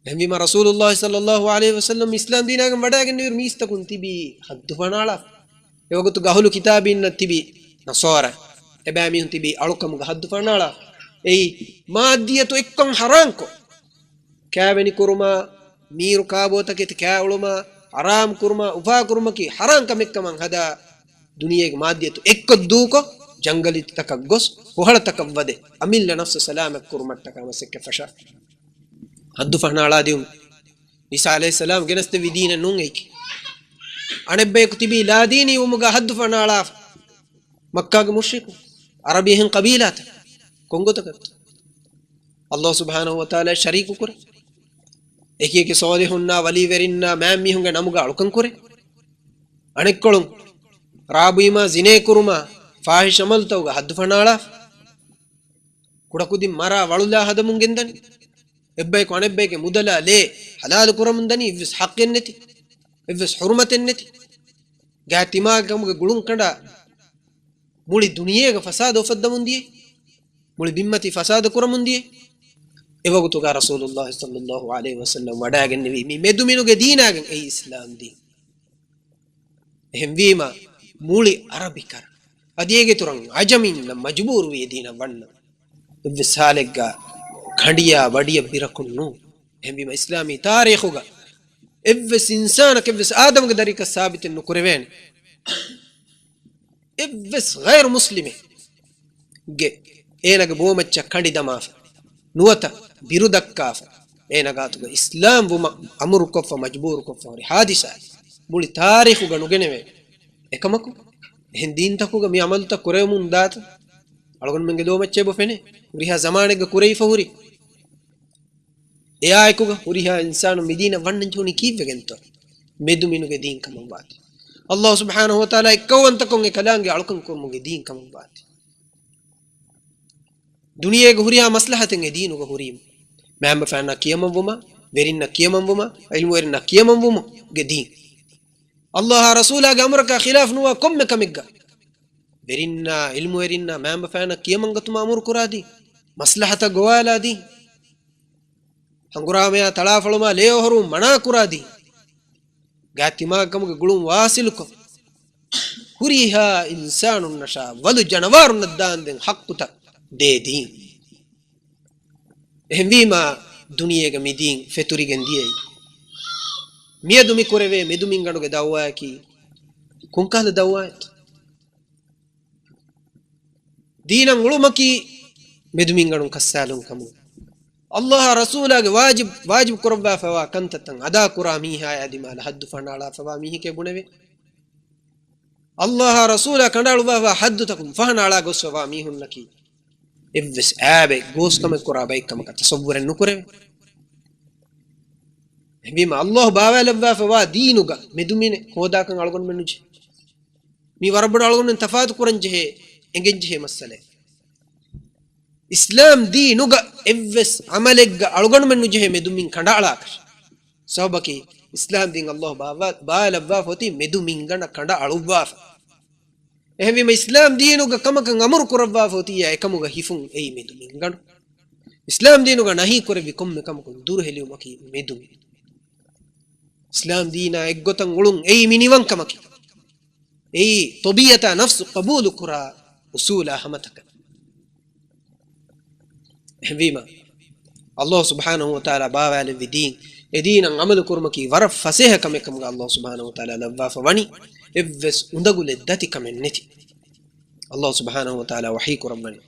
އެހެންވީމަ ރަސޫލުﷲ ޞައްލަﷲ ޢަލައިހި ވަސައްލަމް އިސްލާމް ދީނާގެން ވަޑައިގެންނެވިއިރު މީސްތަކުން ތިބީ ހައްދުފަނާޅާފަ. އެވަގުތުގަ އަހުލު ކިތާބީންނަށް ތިބީ ނަޞާރާ. އެބައިމީހުން ތިބީ އަޅުކަމުގަ ހައްދުފަނާޅާފަ. އެއީ މާއްދިއްޔަތު އެއްކަން ޙަރާންކޮށް، ކާވެނި ކުރުމާ، މީރު ކާބޯތަކެތި ކާއުޅުމާ، ޙަރާމް ކުރުމާ، އުފާކުރުމަކީ ޙަރާން ކަމެއްކަމަށް ހަދާ، ދުނިޔޭގެ މާއްދިއްޔަތު އެއްކޮށް ދޫކޮށް، ޖަންގަލިތަކަށް ގޮސް، ފޮހަޅަތަކަށް ވަދެ، އަމިއްލަ ނަފްސު ސަލާމަތްކުރުމަށްޓަކާ މަސައްކަތް ފަށާ. ހައްދު ފަނާޅާ ދިއުން. ޢީސާ ޢަލައިހިއްސަލާމް ގެނެސްދެއްވި ދީނެއް ނޫން އެއީކީ. އަނެއްބަޔަކު ތިބީ ލާދީނީ ވުމުގަ ހައްދު ފަނާޅާފަ. މައްކާގެ މުޝްރިކުން، ޢަރަބި އެހެން ޤަބީލާތައް ކޮންގޮތަކަށްތޯ ﷲ ސުބްޙާނަހޫ ވަތަޢާލާ ޝަރީކު ކުރޭ؟ އެކިއެކި ޞާލިޙުންނާ، ވަލީވެރިންނާ، މާތް މީހުންގެ ނަމުގަ އަޅުކަން ކުރޭ. އަނެއްކޮޅުން ރާބުއިމާ، ޒިނޭ ކުރުމާ، ފާޙިޝް ޢަމަލުތަކުގަ ޙައްދު ފަނާޅާފަ. ކުޑަކުދިން މަރާ ވަޅުލާ ހަދަމުން ގެންދަނީ. އެއްބަޔަކު އަނެއްބަޔެއްގެ މުދަލާ ލޭ ޙަލާލު ކުރަމުން ދަނީ. އެއްވެސް ޙައްޤެއް ނެތި، އެއްވެސް ޙުރުމަތެއް ނެތި. ގާތް ތިމާގެ ކަމުގެ ގުޅުން ކަނޑާ މުޅި ދުނިޔޭގަ ފަސާދަ އުފައްދަމުން ދިޔައީ، މުޅި ބިންމަތީ ފަސާދަ ކުރަމުން ދިޔައީ. އެވަގުތުގަ ރަސޫލުﷲ ޞައްލައްލާހު ޢަލައިހި ވަސައްލަމް ވަޑައިގެންނެވީ މި މެދުމިނުގެ ދީނާގެން، އެއީ އިސްލާމް ދީން. އެހެންވީމަ، މުޅި ޢަރަބިކަރަ އަދި އޭގެ ތުރަށް ޢަޖަމީންނަށް މަޖުބޫރުވި އެ ދީނަށް ވަންނަ އެއްވެސް ޙާލެއްގަ ކަނޑިޔާ ވަޑިއަށް ބިރަކުން ނޫން. އެހެންވީމަ، އިސްލާމީ ތާރީޚުގަ އެއްވެސް އިންސާނަކަށް އެއްވެސް އާދަމުގެ ދަރިކަށް ސާބިތެއް ނުކުރެވޭނެ. އެއްވެސް ޣައިރު މުސްލިމެއްގެ އޭނާގެ ބޯމައްޗަށް ކަނޑި ދަމާފަ، ނުވަތަ ބިރު ދައްކާފަ، އޭނާ ގާތުގަ އިސްލާމް ވުމަށް އަމުރުކޮށްފަ، މަޖުބޫރުކޮށްފަ ހުރި ޙާދިސާއެއް މުޅި ތާރީޚުގަ ނުގެނެވޭ. އެކަމަކު، އެހެން ދީންތަކުގަ މި ޢަމަލުތައް ކުރެވެމުން ދާތަ؟ އަޅުގަނޑުމެންގެ ލޯމައްޗަށް އެބަ ފެނޭ ހުރިހާ ޒަމާނެއްގަ ކުރެވިފަ ހުރި. އެއާއެކުގަ ހުރިހާ އިންސާނު މިދީނަށް ވަންނަން ޖެހުނީ ކީއްވެގެންތޯ؟ މެދުމިނުގެ ދީން ކަމަށްވާތީ. ﷲ ސުބްޙާނަހޫ ވަތަޢާލާ އެއްކައުވަންތަކޮށް އެކަލާނގެ އަޅުކަން ކުރުމުގެ ދީން ކަމަށްވާތީ. ދުނިޔޭގެ ހުރިހާ މަސްލަހަތެއް އެ ދީނުގަ ހުރީމު، މައިންބަފައިންނާ ކިޔަމަންވުމާ، ވެރިންނަށް ކިޔަމަންވުމާ، ޢިލްމުވެރިންނަށް ކިޔަމަންވުމުގެ ދީން. ﷲ އާ ރަސޫލާގެ އަމުރަކާ ޚިލާފް ނުވާ ކޮންމެ ކަމެއްގަ ވެރިންނާ، ޢިލްމުވެރިންނާ، މައިންބަފައިންނަށް ކިޔަމަންގަތުމަށް އަމުރު ކުރާ ދީން، މަސްލަހަތަށް ގޮވާލާ ދީން، ހަނގުރާމަޔާ ތަޅާފަޅުމާ ލޭ އޮހޮރުވުން މަނާ ކުރާ ދީން، ގާތް ތިމާގެ ކަމުގެ ގުޅުން ވާސިލުކޮށް، ހުރިހާ އިންސާނުންނަށާ ވަލު ޖަނަވާރުންނަށް ދާންދެން ޙައްޤުތައް ދޭ ދީން. އެހެންވީމާ، ދުނިޔޭގަ މި ދީން ފެތުރިގެން ދިޔައީ. މިއަދު މި ކުރެވޭ މެދުމިންގަނޑުގެ ދަޢުވާއަކީ ކޮންކަހަލަ ދަޢުވާއެއްތަ؟ ދީނަށް އުޅުމަކީ މެދުމިންގަނޑުން ކައްސާލުން ކަމުން. ﷲ އާ ރަސޫލާގެ ވާޖިބް، ވާޖިބް ކުރައްވާފައިވާ ކަންތައްތައް އަދާ ކުރާ މީހާޔާ ދިމާލަށް ޙައްދު ފަނާޅާފައިވާ މީހެކޭ ބުނެވޭ. ﷲ އާ ރަސޫލާ ކަނޑައަޅުއްވާފައިވާ ޙައްދުތަކުން ފަހަނައަޅާ ގޮސްފައިވާ މީހުންނަކީ އެއްވެސް އައިބެއް ގޯސްކަމެއް ކުރާ ބައެއް ކަމަކަށް ތަޞައްވުރެއް ނުކުރެވޭ. އެހެންވީމަ، ﷲ ބާވާލައްވާފައިވާ ދީނުގަ މެދުމިނެއް ހޯދާކަން އަޅުގަނޑުމެން ނުޖެހޭ. މީ ވަރަށް ބޮޑަށް އަޅުގަނޑުމެން ތަފާތު ކުރަން ޖެހޭ، އެނގެން ޖެހޭ މައްސަލައެއް. އިސްލާމް ދީނުގަ އެއްވެސް ޢަމަލެއްގަ އަޅުގަނޑުމެން ނުޖެހޭ މެދުމިން ކަނޑައަޅާކަށް. ސަބަބަކީ، އިސްލާމް ދީން ﷲ ބާވާ، ބާވާލައްވާފަ އޮތީ މެދުމިންގަނޑަށް ކަނޑައަޅުއްވާފަ. އެހެންވީމަ، އިސްލާމް ދީނުގަ ކަމަކަށް އަމުރު ކުރައްވާފަ އޮތިއްޔާ އެކަމުގަ ހިފުން އެއީ މެދުމިންގަނޑު. އިސްލާމް ދީނުގަ ނަހީ ކުރެއްވި ކޮންމެ ކަމަކުން ދުރުހެލިވުމަކީ މެދުމިން. އިސްލާމް ދީނާ އެއްގޮތަށް އުޅުން އެއީ މި ނިވަންކަމަކީ. އެއީ ޠަބީޢަތާ ނަފްސު ޤަބޫލުކުރާ އުޞޫލާ ހަމަތަކަށް. އެހެންވީމަ، ﷲ ސުބްޙާނަހޫ ވަތަޢާލާ ބާވާލެއްވި ދީން، އެ ދީނަށް ޢަމަލު ކުރުމަކީ ވަރަށް ފަސޭހަ ކަމެއް ކަމުގަ ﷲ ސުބްޙާނަހޫ ވަތަޢާލާ ލައްވާފަ ވަނީ، އެއްވެސް އުނދަގުލެއް ދަތި ކަމެއް ނެތި. ﷲ ސުބްޙާނަހޫ ވަތަޢާލާ ވަޙީ ކުރައްވަނީ،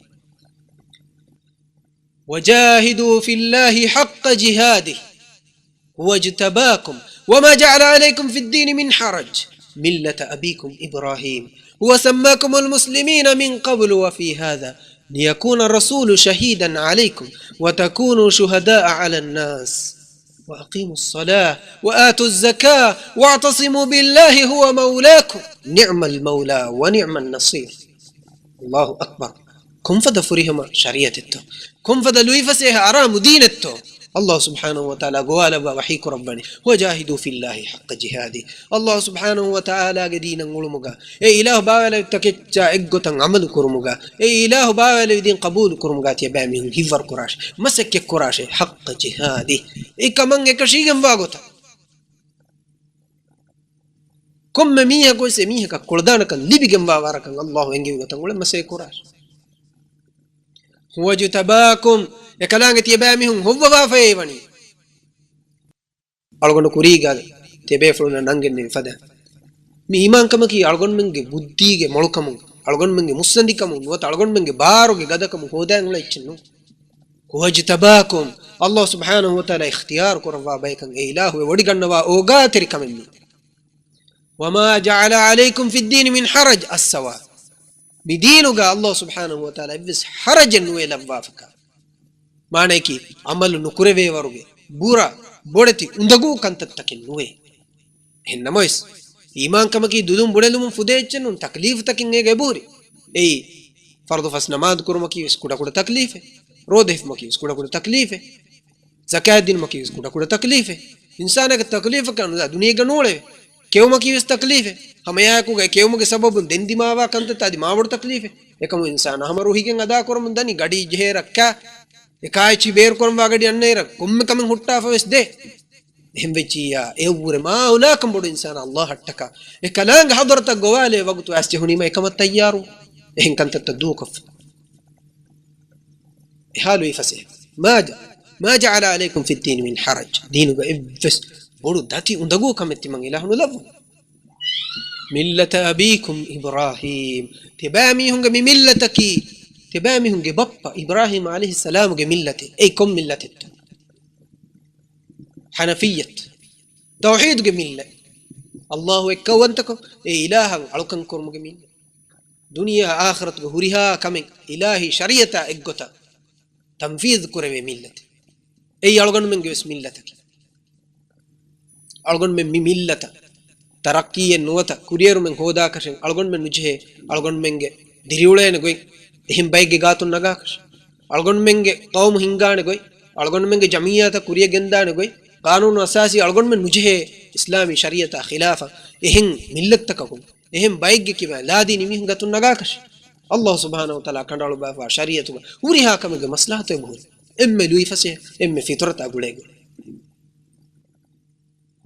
وجاهدوا في الله حق جهاده هو اجتباكم وما جعل عليكم في الدين من حرج ملة أبيكم إبراهيم هو سماكم المسلمين من قبل وفي هذا ليكون الرسول شهيدا عليكم وتكونوا شهداء على الناس وأقيموا الصلاة وآتوا الزكاة واعتصموا بالله هو مولاكم نعم المولى ونعم النصير. الله أكبر. ކޮންފަދަ ފުރިހަމަ ޝަރީޢަތެއްތޯ؟ ކޮންފަދަ ލުއިފަސޭހަ އަރާމު ދީނެއްތޯ؟ ﷲ ސުބްޙާނަހޫ ވަތަޢާލާ ގޮވާލައްވާ ވަޙީ ކުރައްވަނީ، وجاهدوا في الله حق جهاده. ﷲ ސުބްޙާނަހޫ ވަތަޢާލާގެ ދީނަށް އުޅުމުގަ، އެ އިލާހު ބާވާލެއްވި ތަކެއްޗާ އެއްގޮތަށް ޢަމަލު ކުރުމުގަ، އެ އިލާހު ބާވާލެއްވި ދީން ޤަބޫލު ކުރުމުގަ ތިޔަބައިމީހުން ހިތްވަރު ކުރާށޭ، މަސައްކަތް ކުރާށޭ، حق جهاده. އެ ކަމަށް އެކަށީގެންވާ ގޮތަށް. ކޮންމެ މީހަކުވެސް އެމީހަކަށް ކުޅަދާނަކަން ލިބިގެންވާ ވަރަކަށް ﷲ އެންގެވި ގޮތަށް އުޅެން މަސައްކަތް ކުރާށޭ. هو اجتباكم، އެކަލާނގެ ތިޔަބައިމީހުން ހޮއްވަވާފައޭ ވަނީ. އަޅުގަނޑު ކުރީގަ ތިޔަބޭފުޅުންނަށް ނަންގެންނެވި ފަދަ. މި އީމާންކަމަކީ އަޅުގަނޑުމެންގެ ބުއްދީގެ މޮޅުކަމުން، އަޅުގަނޑުމެންގެ މުއްސަނދިކަމުން ނުވަތަ އަޅުގަނޑުމެންގެ ބާރުގެ ގަދަކަމުން ހޯދާން އުޅޭ އެއްޗެއް ނޫން. هو اجتباكم، ﷲ ސުބްޙާނަހޫ ވަތަޢާލާ އިޚްތިޔާރު ކުރައްވާ ބަޔަކަށް އެ އިލާހު އެ ވޮޑިގަންނަވާ އޯގާތެރިކަމެއް މީ. وما جعل عليكم في الدين من حرج، އައްސަވާ. މި ދީނުގަ ﷲ ސުބްޙާނަހޫ ވަތަޢާލާ އެއްވެސް ޙަރަޖެއް ނުވޭ ލައްވާފަކާ. މާނައަކީ، ޢަމަލު ނުކުރެވޭވަރުގެ ބުރަ، ބޮޑެތި އުނދަގޫ ކަންތައްތަކެއް ނުވޭ. އެހެން ނަމަވެސް، އީމާންކަމަކީ ދުލުން ބުނެލުމުން ފުދޭ އެއްޗެއް ނޫން، ތަކްލީފުތަކެއް އޭގަ އެބަހުރި. އެއީ، ފަރުޟު ފަސް ނަމާދު ކުރުމަކީ ވެސް ކުޑަކުޑަ ތަކްލީފެއް. ރޯދަ ހިފުމަކީ ވެސް ކުޑަކުޑަ ތަކްލީފެއް. ޒަކާތް ދިނުމަކީ ވެސް ކުޑަކުޑަ ތަކްލީފެއް. އިންސާނާގެ ތަކްލީފަކަށް އަންނަ ދުނިޔޭގަ ނޫޅެވޭ. ކެއުމަކީ ވެސް ތަކްލީފެއް. ހަމައެއާއެކުގައި ކެއުމުގެ ސަބަބުން ދެން ދިމާވާ ކަންތައްތައް އަދި މާބޮޑު ތަކްލީފެއް. އެކަމު އިންސާނާ ހަމަ ރުހިގެން އަދާކުރަމުން ދަނީ، ގަޑީ ޖެހޭ ރައްކާ، އެ ކާއެއްޗި ބޭރުކުރަންވާ ގަޑި އަންނައިރަށް ކޮންމެ ކަމެއް ހުއްޓާފަ ވެސް ދޭ. އެހެން ވެއްޖިއްޔާ، އެއަށްވުރެ މާ އައުލާކަން ބޮޑު އިންސާނާ ﷲ އަށްޓަކާ އެ ކަލާނގެ ޙަޟްރަތަށް ގޮވާލޭ ވަގުތު އައިސް ޖެހުނީމަ އެކަމަށް ތައްޔާރު. އެހެން ކަންތައްތައް ދޫކޮށްފަ. އެހާ ލުއިފަސޭހަ. މާ ޖަ، މާ جعل عليكم في الدين من حرج. ދީނުގަ އެއްވެސް ބޮޑު ދަތި އުނދަގޫ ކަމެއް ތިމަން އިލާހު ނުލައްވަމު. ملة أبيكم إبراهيم. ތިބާމީހުންގެ މި މިއްލަތަކީ، ތިބާމީހުންގެ ބައްޕަ އިބްރާހީމް ޢަލައިހިއްސަލާމުގެ މިއްލަތެއް. އެއީ ކޮން މިއްލަތެއްތޯ؟ ޙަނަފިއްޔަތު، ތައުޙީދުގެ މިއްލަތް. ﷲ އެއްކައުވަންތަކޮށް، އެ އިލާހަށް އަޅުކަން ކުރުމުގެ މިއްލަތް. ދުނިޔެއާ އާޚިރަތުގެ ހުރިހާ ކަމެއް އިލާހީ ޝަރީޢަތާ އެއްގޮތަށް ތަންފީޒު ކުރެވޭ މިއްލަތެއް. އެއީ އަޅުގަނޑުމެންގެ ވެސް މިއްލަތަކީ. އަޅުގަނޑުމެން މި މިއްލަތަށް ތަރައްޤީއެއް ނުވަތަ ކުރިއެރުމެއް ހޯދާކަށެއް އަޅުގަނޑުމެން ނުޖެހޭ. އަޅުގަނޑުމެންގެ ދިރިއުޅޭނެ ގޮތް އެހެން ބައެއްގެ ގާތުން ނަގާކަށެއް، އަޅުގަނޑުމެންގެ ޤައުމު ހިންގާނެ ގޮތް، އަޅުގަނޑުމެންގެ ޖަމިއްޔާތައް ކުރިއަށް ގެންދާނެ ގޮތް، ޤާނޫނު އަސާސީ އަޅުގަނޑުމެން ނުޖެހޭ އިސްލާމީ ޝަރީޢަތާ ޚިލާފަށް އެހެން މިއްލަތްތަކަކުން، އެހެން ބައެއްގެ ކިބައިން ލާދީނީ މީހުން ގާތުން ނަގާކަށެއް. ﷲ ސުބްޙާނަހޫ ވަތަޢާލާ ކަނޑައަޅުއްވާފައިވާ ޝަރީޢަތުގަ ހުރިހާ ކަމެއްގެ މަސްލަހަތު އެބަހުރި. އެންމެ ލުއިފަސޭހަ، އެންމެ ފިޠުރަތާ ގުޅޭ ގޮތް.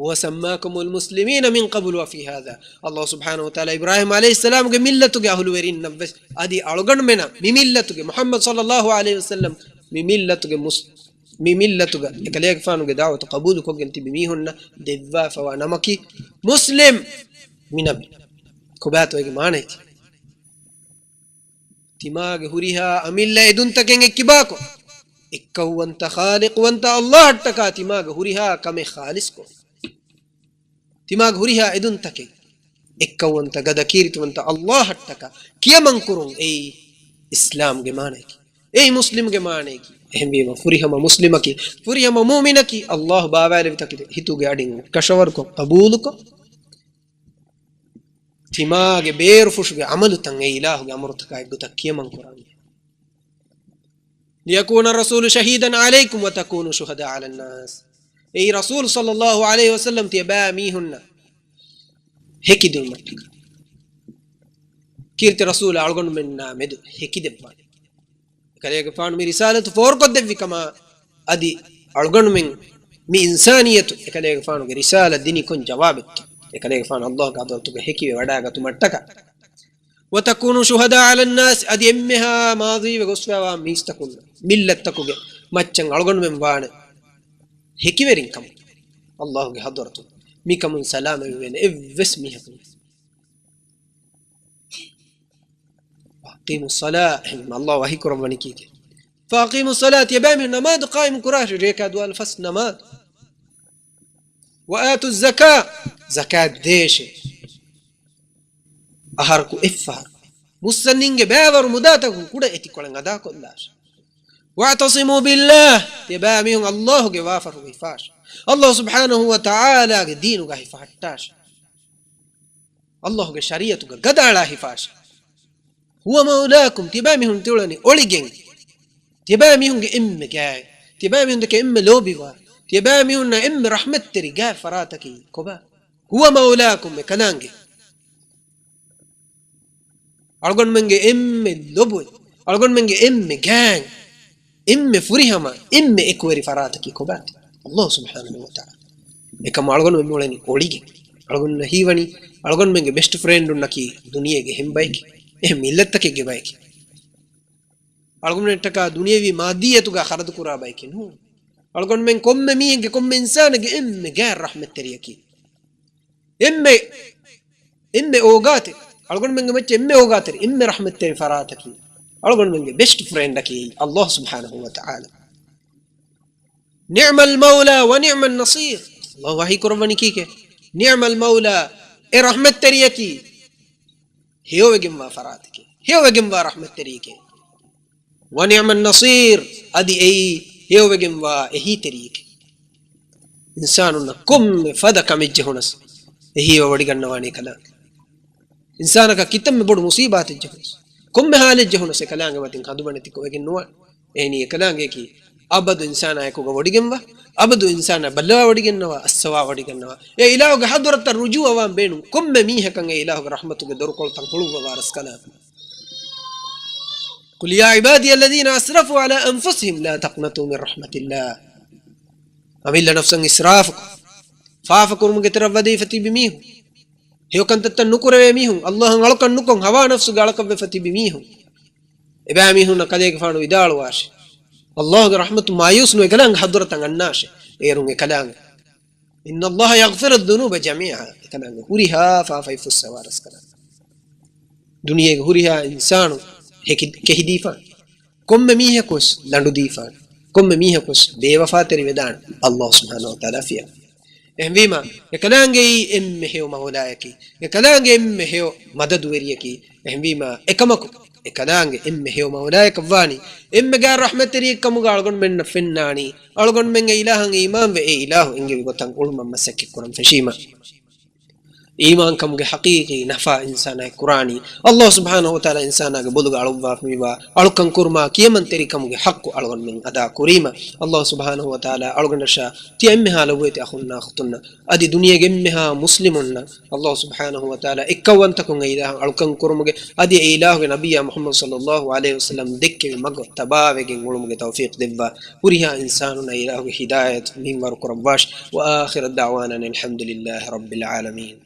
هو سماكم المسلمين من قبل وفي هذا. ﷲ ސުބްޙާނަހޫ ވަތަޢާލާ އިބްރާހީމް ޢަލައިހިއްސަލާމުގެ މިއްލަތުގެ އަހުލުވެރިންނަށްވެސް އަދި އަޅުގަނޑުމެނަށް މި މިއްލަތުގެ، މުޙައްމަދު ޞައްލައްލާހު ޢަލައިހި ވަސައްލަމް މި މިއްލަތުގެ މުސް-، މި މިއްލަތުގަ އެކަލޭގެފާނުގެ ދަޢުވަތު ޤަބޫލުކޮށްގެން ތިބި މީހުންނަށް ދެއްވާފައިވާ ނަމަކީ މުސްލިމް. މި ނަމެއް ކޮބާތޯ އޭގެ މާނައަކީ؟ ތިމާގެ ހުރިހާ އަމިއްލަ އެދުންތަކެއް އެއްކިބާކޮށް، އެއްކައުވަންތަ ޚާލިޤުވަންތަ ﷲ އަށްޓަކާ ތިމާގެ ހުރިހާ ކަމެއް ޚާލިޞްކޮށް، ތިމާގެ ހުރިހާ އެދުންތަކެއް އެއްކައުވަންތަ ގަދަ ކީރިތިވަންތަ ﷲ އަށްޓަކާ ކިޔަމަންކުރުން. އެއީ އިސްލާމްގެ މާނައަކީ. އެއީ މުސްލިމްގެ މާނައަކީ. އެހެންވީމަ ފުރިހަމަ މުސްލިމަކީ، ފުރިހަމަ މުއުމިނަކީ ﷲ ބާވާލެވި ތަކެތި ހިތުގެ އަޑިން ކަށަވަރުކޮށް ޤަބޫލުކޮށް، ތިމާގެ ބޭރުފުށުގެ ޢަމަލުތައް އެ އިލާހުގެ އަމުރުތަކާ އެއްގޮތަށް ކިޔަމަން ކުރާނީ. ليكون الرسول شهيدا عليكم وتكونوا شهداء على الناس. އެއީ ރަސޫލު ޞައްލައްލާހު ޢަލައިހި ވަސައްލަމް ތިޔަބައިމީހުންނަށް ހެކިދިނުމަށްޓަކާ. ކީރިތި ރަސޫލާ އަޅުގަނޑުމެންނާ މެދު ހެކިދެއްވާނެ. އެކަލޭގެފާނު މި ރިސާލަތު ފޯރުކޮށްދެއްވި ކަމާ އަދި އަޅުގަނޑުމެން މި އިންސާނިއްޔަތު އެކަލޭގެފާނުގެ ރިސާލަތް ދިނީ ކޮން ޖަވާބެއްތޯ؟ އެކަލޭގެފާނު ﷲގެ ޙަޟްރަތުގަ ހެކިވެ ވަޑައިގަތުމަށްޓަކާ. وتكونوا شهداء على الناس، އަދި އެންމެހާ މާޟީވެ ގޮސްފައިވާ މީސްތަކުން، މިއްލަތްތަކުގެ މައްޗަށް އަޅުގަނޑުމެން ވާނެ ހެކިވެރިން ކަމުން ﷲގެ ޙަޟްރަތު. މިކަމުން ސަލާމަތްވެވޭނެ އެއްވެސް މީހަކު. وأقيموا الصلاة، އެހެން ﷲ ވަޙީ ކުރައްވަނީ ކީކޭ؟ فأقيموا الصلاة، ތިޔަބައިމީހުން ނަމާދު ޤާއިމު ކުރާށި، ރޭކާ ދުވާލު ފަސް ނަމާދު. وآتوا الزكاة، ޒަކާތް ދޭށޭ. އަހަރަކު އެއްފަހަރު މުއްސަންނިންގެ ބައިވަރު މުދާތަކުން ކުޑަ އެތިކޮޅެއް އަދާކޮށްލާށޭ. واعتصموا بالله، ތިޔަބައިމީހުން ﷲގެ ވާފަރުގަ ހިފާށޭ. ﷲ ސުބްޙާނަހޫ ވަތަޢާލާގެ ދީނުގަ ހިފަހައްޓާށޭ. ﷲގެ ޝަރީޢަތުގަ ގަދައަޅާ ހިފާށޭ. هو مولاكم، ތިޔަބައިމީހުން ތިއުޅެނީ އޮޅިގެން. ތިޔަބައިމީހުންގެ އެންމެ ގާތް، ތިޔަބައިމީހުންދެކެ އެންމެ ލޯބިވާ، ތިޔަބައިމީހުންނަށް އެންމެ ރަޙްމަތްތެރި ގާތް ފަރާތަކީ ކޮބާ؟ هو مولاكم، އެ ކަލާނގެ. އަޅުގަނޑުމެންގެ އެންމެ ލޮބުވެތި، އަޅުގަނޑުމެންގެ އެންމެ ގާތް، އެންމެ ފުރިހަމަ، އެންމެ އެކުވެރި ފަރާތަކީ ކޮބާތި؟ ﷲ ސުބްޙާނަހޫ ވަތަޢާލާ. އެކަމަ އަޅުގަނޑުމެން މިއުޅެނީ އޮޅިގެން. އަޅުގަނޑުމެންނަށް ހީވަނީ، އަޅުގަނޑުމެންގެ ބެސްޓް ފްރެންޑުންނަކީ ދުނިޔޭގެ އެހެން ބައެކޭ، އެހެން މިއްލަތްތަކެއްގެ ބައެކޭ. އަޅުގަނޑުމެންނަށްޓަކާ ދުނިޔެވީ މާއްދިއްޔަތުގަ ޚަރަދުކުރާ ބައެކެއް ނޫން. އަޅުގަނޑުމެން ކޮންމެ މީހެއްގެ، ކޮންމެ އިންސާނެއްގެ އެންމެ ގާތް ރަޙްމަތްތެރިޔަކީ، އެންމެ، އެންމެ އޯގާތެރި، އަޅުގަނޑުމެންގެ މައްޗަށް އެންމެ އޯގާތެރި، އެންމެ ރަޙްމަތްތެރި ފަރާތަކީ، އަޅުގަނޑުމެންގެ ބެސްޓް ފްރެންޑަކީ ﷲ ސުބްޙާނަހޫ ވަތަޢާލާ. نعم المولى ونعم النصير. ﷲ ވަޙީ ކުރައްވަނީ ކީކޭ؟ نعم المولى، އެ ރަޙްމަތްތެރިޔަކީ ހެޔޮވެގެންވާ ފަރާތެކޭ. ހެޔޮވެގެންވާ ރަޙްމަތްތެރިއެކޭ. ވަނިޢްމައް ނަޞީރް، އަދި އެއީ ހެޔޮވެގެންވާ އެހީތެރިއެކޭ. އިންސާނުންނަށް ކޮންމެ ފަދަ ކަމެއްޖެހުނަސް އެހީވެވޮޑިގަންނަވާނީ އެކަލާނގެ. އިންސާނަކަށް ކިތަންމެ ބޮޑު މުޞީބާތެއްޖެހުނަސް، ކޮންމެ ޙާލެއްޖެހުނަސް އެކަލާނގެ މަތިން ކަނދުމަނެތިކޮށް ވެގެން ނުވާނެ. އެހެނީ އެކަލާނގެއަކީ އަބަދު އިންސާނާ އެކުގަ ވޮޑިގެންވާ، އަބަދު އިންސާނާ ބައްލަވާ ވޮޑިގެންނަވާ، އައްސަވާ ވޮޑިގަންނަވާ. އެ އިލާހުގެ ޙަޟްރަތަށް ރުޖޫޢަވާން ބޭނުން ކޮންމެ މީހަކަށް އެ އިލާހުގެ ރަޙްމަތުގެ ދޮރުކޮޅުތައް ހުޅުއްވަވާ ރަސްކަލާނގެ. قل يا عبادي الذين أسرفوا على أنفسهم لا تقنطوا من رحمة الله. އަމިއްލަ ނަފްސަށް އިސްރާފުކޮށް، ފާފަކުރުމުގެ ތެރަށް ވަދެވިފަ ތިބި މީހުން، ހެޔޮކަންތައްތައް ނުކުރެވޭ މީހުން، އައްލާހަށް އަޅުކަން ނުކޮށް، ހަވާ ނަފްސުގެ އަޅަކަށްވެފަ ތިބި މީހުން، އެބައިމީހުންނަށް ކަލޭގެފާނު ވިދާޅުވާށި، އައްލާހުގެ ރަޙްމަތު މާޔޫސް ނުވެ އެކަލާނގެ ޙަޟްރަތަށް އަންނާށޭ. އޭރުން އެކަލާނގެ، إن الله يغفر الذنوب جميعا، އެކަލާނގެ ހުރިހާ ފާފައި ފުއްސަވާ ރަސްކަލާނގެ. ދުނިޔޭގެ ހުރިހާ އިންސާނު ހެކި-، ކެހިދީފާނެ. ކޮންމެ މީހަކުވެސް ލަނޑުދީފާނެ. ކޮންމެ މީހަކުވެސް ބޭވަފާތެރިވެދާނެ އައްލާހު ސުބްޙާނަހު ވަތަޢާލާ ފިޔަވައި. އެހެންވީމަ، އެކަލާނގެއީ އެންމެ ހެޔޮ މައުލާޔަކީ، އެކަލާނގެ އެންމެ ހެޔޮ މަދަދުވެރިޔަކީ. އެހެންވީމަ، އެކަމަކު، އެކަލާނގެ އެންމެ ހެޔޮ މައުލާޔަކަށްވާނީ، އެންމެ ގާތް ރަޙްމަތްތެރިއެއްކަމުގަ އަޅުގަނޑުމެންނަށް ފެންނާނީ، އަޅުގަނޑުމެން އެ އިލާހަށް އީމާންވެ، އެ އިލާހު އެންގެވި ގޮތަށް އުޅުމަށް މަސައްކަތްކުރަން ފެށީމަ. އީމާންކަމުގެ ޙަޤީޤީ ނަފާ އިންސާނާއަށް ކުރާނީ، އައްލާހު ސުބްޙާނަހު ވަތަޢާލާ އިންސާނާގެ ބޮލުގަ އަޅުއްވާފައިވާ އަޅުކަން ކުރުމާ ކިޔަމަންތެރިކަމުގެ ޙައްޤު އަޅުގަނޑުމެން އަދާ ކުރީމަ، އައްލާހު ސުބްޙާނަހު ވަތަޢާލާ އަޅުގަނޑަށާ ތިޔަ އެންމެހާ ލޮބުވެތި އަޚުންނާ އުޚްތުންނަށް އަދި ދުނިޔޭގެ އެންމެހާ މުސްލިމުންނަށް އައްލާހު ސުބްޙާނަހު ވަތަޢާލާ އެއްކައުވަންތަކުން އެ އިލާހަށް އަޅުކަން ކުރުމުގެ އަދި އެ އިލާހުގެ ނަބިއްޔާ މުޙައްމަދު ޞައްލައްލާހު ޢަލައިހި ވަސައްލަމް ދެއްކެވި މަގު ތަބާވެގެން އުޅުމުގެ ތައުފީޤު ދެއްވާ. ހުރިހާ އިންސާނުންނަށް އިލާހުގެ ހިދާޔަތު މިންވަރު ކުރައްވާށި. وآخر دعوانا أن الحمد لله رب العالمين.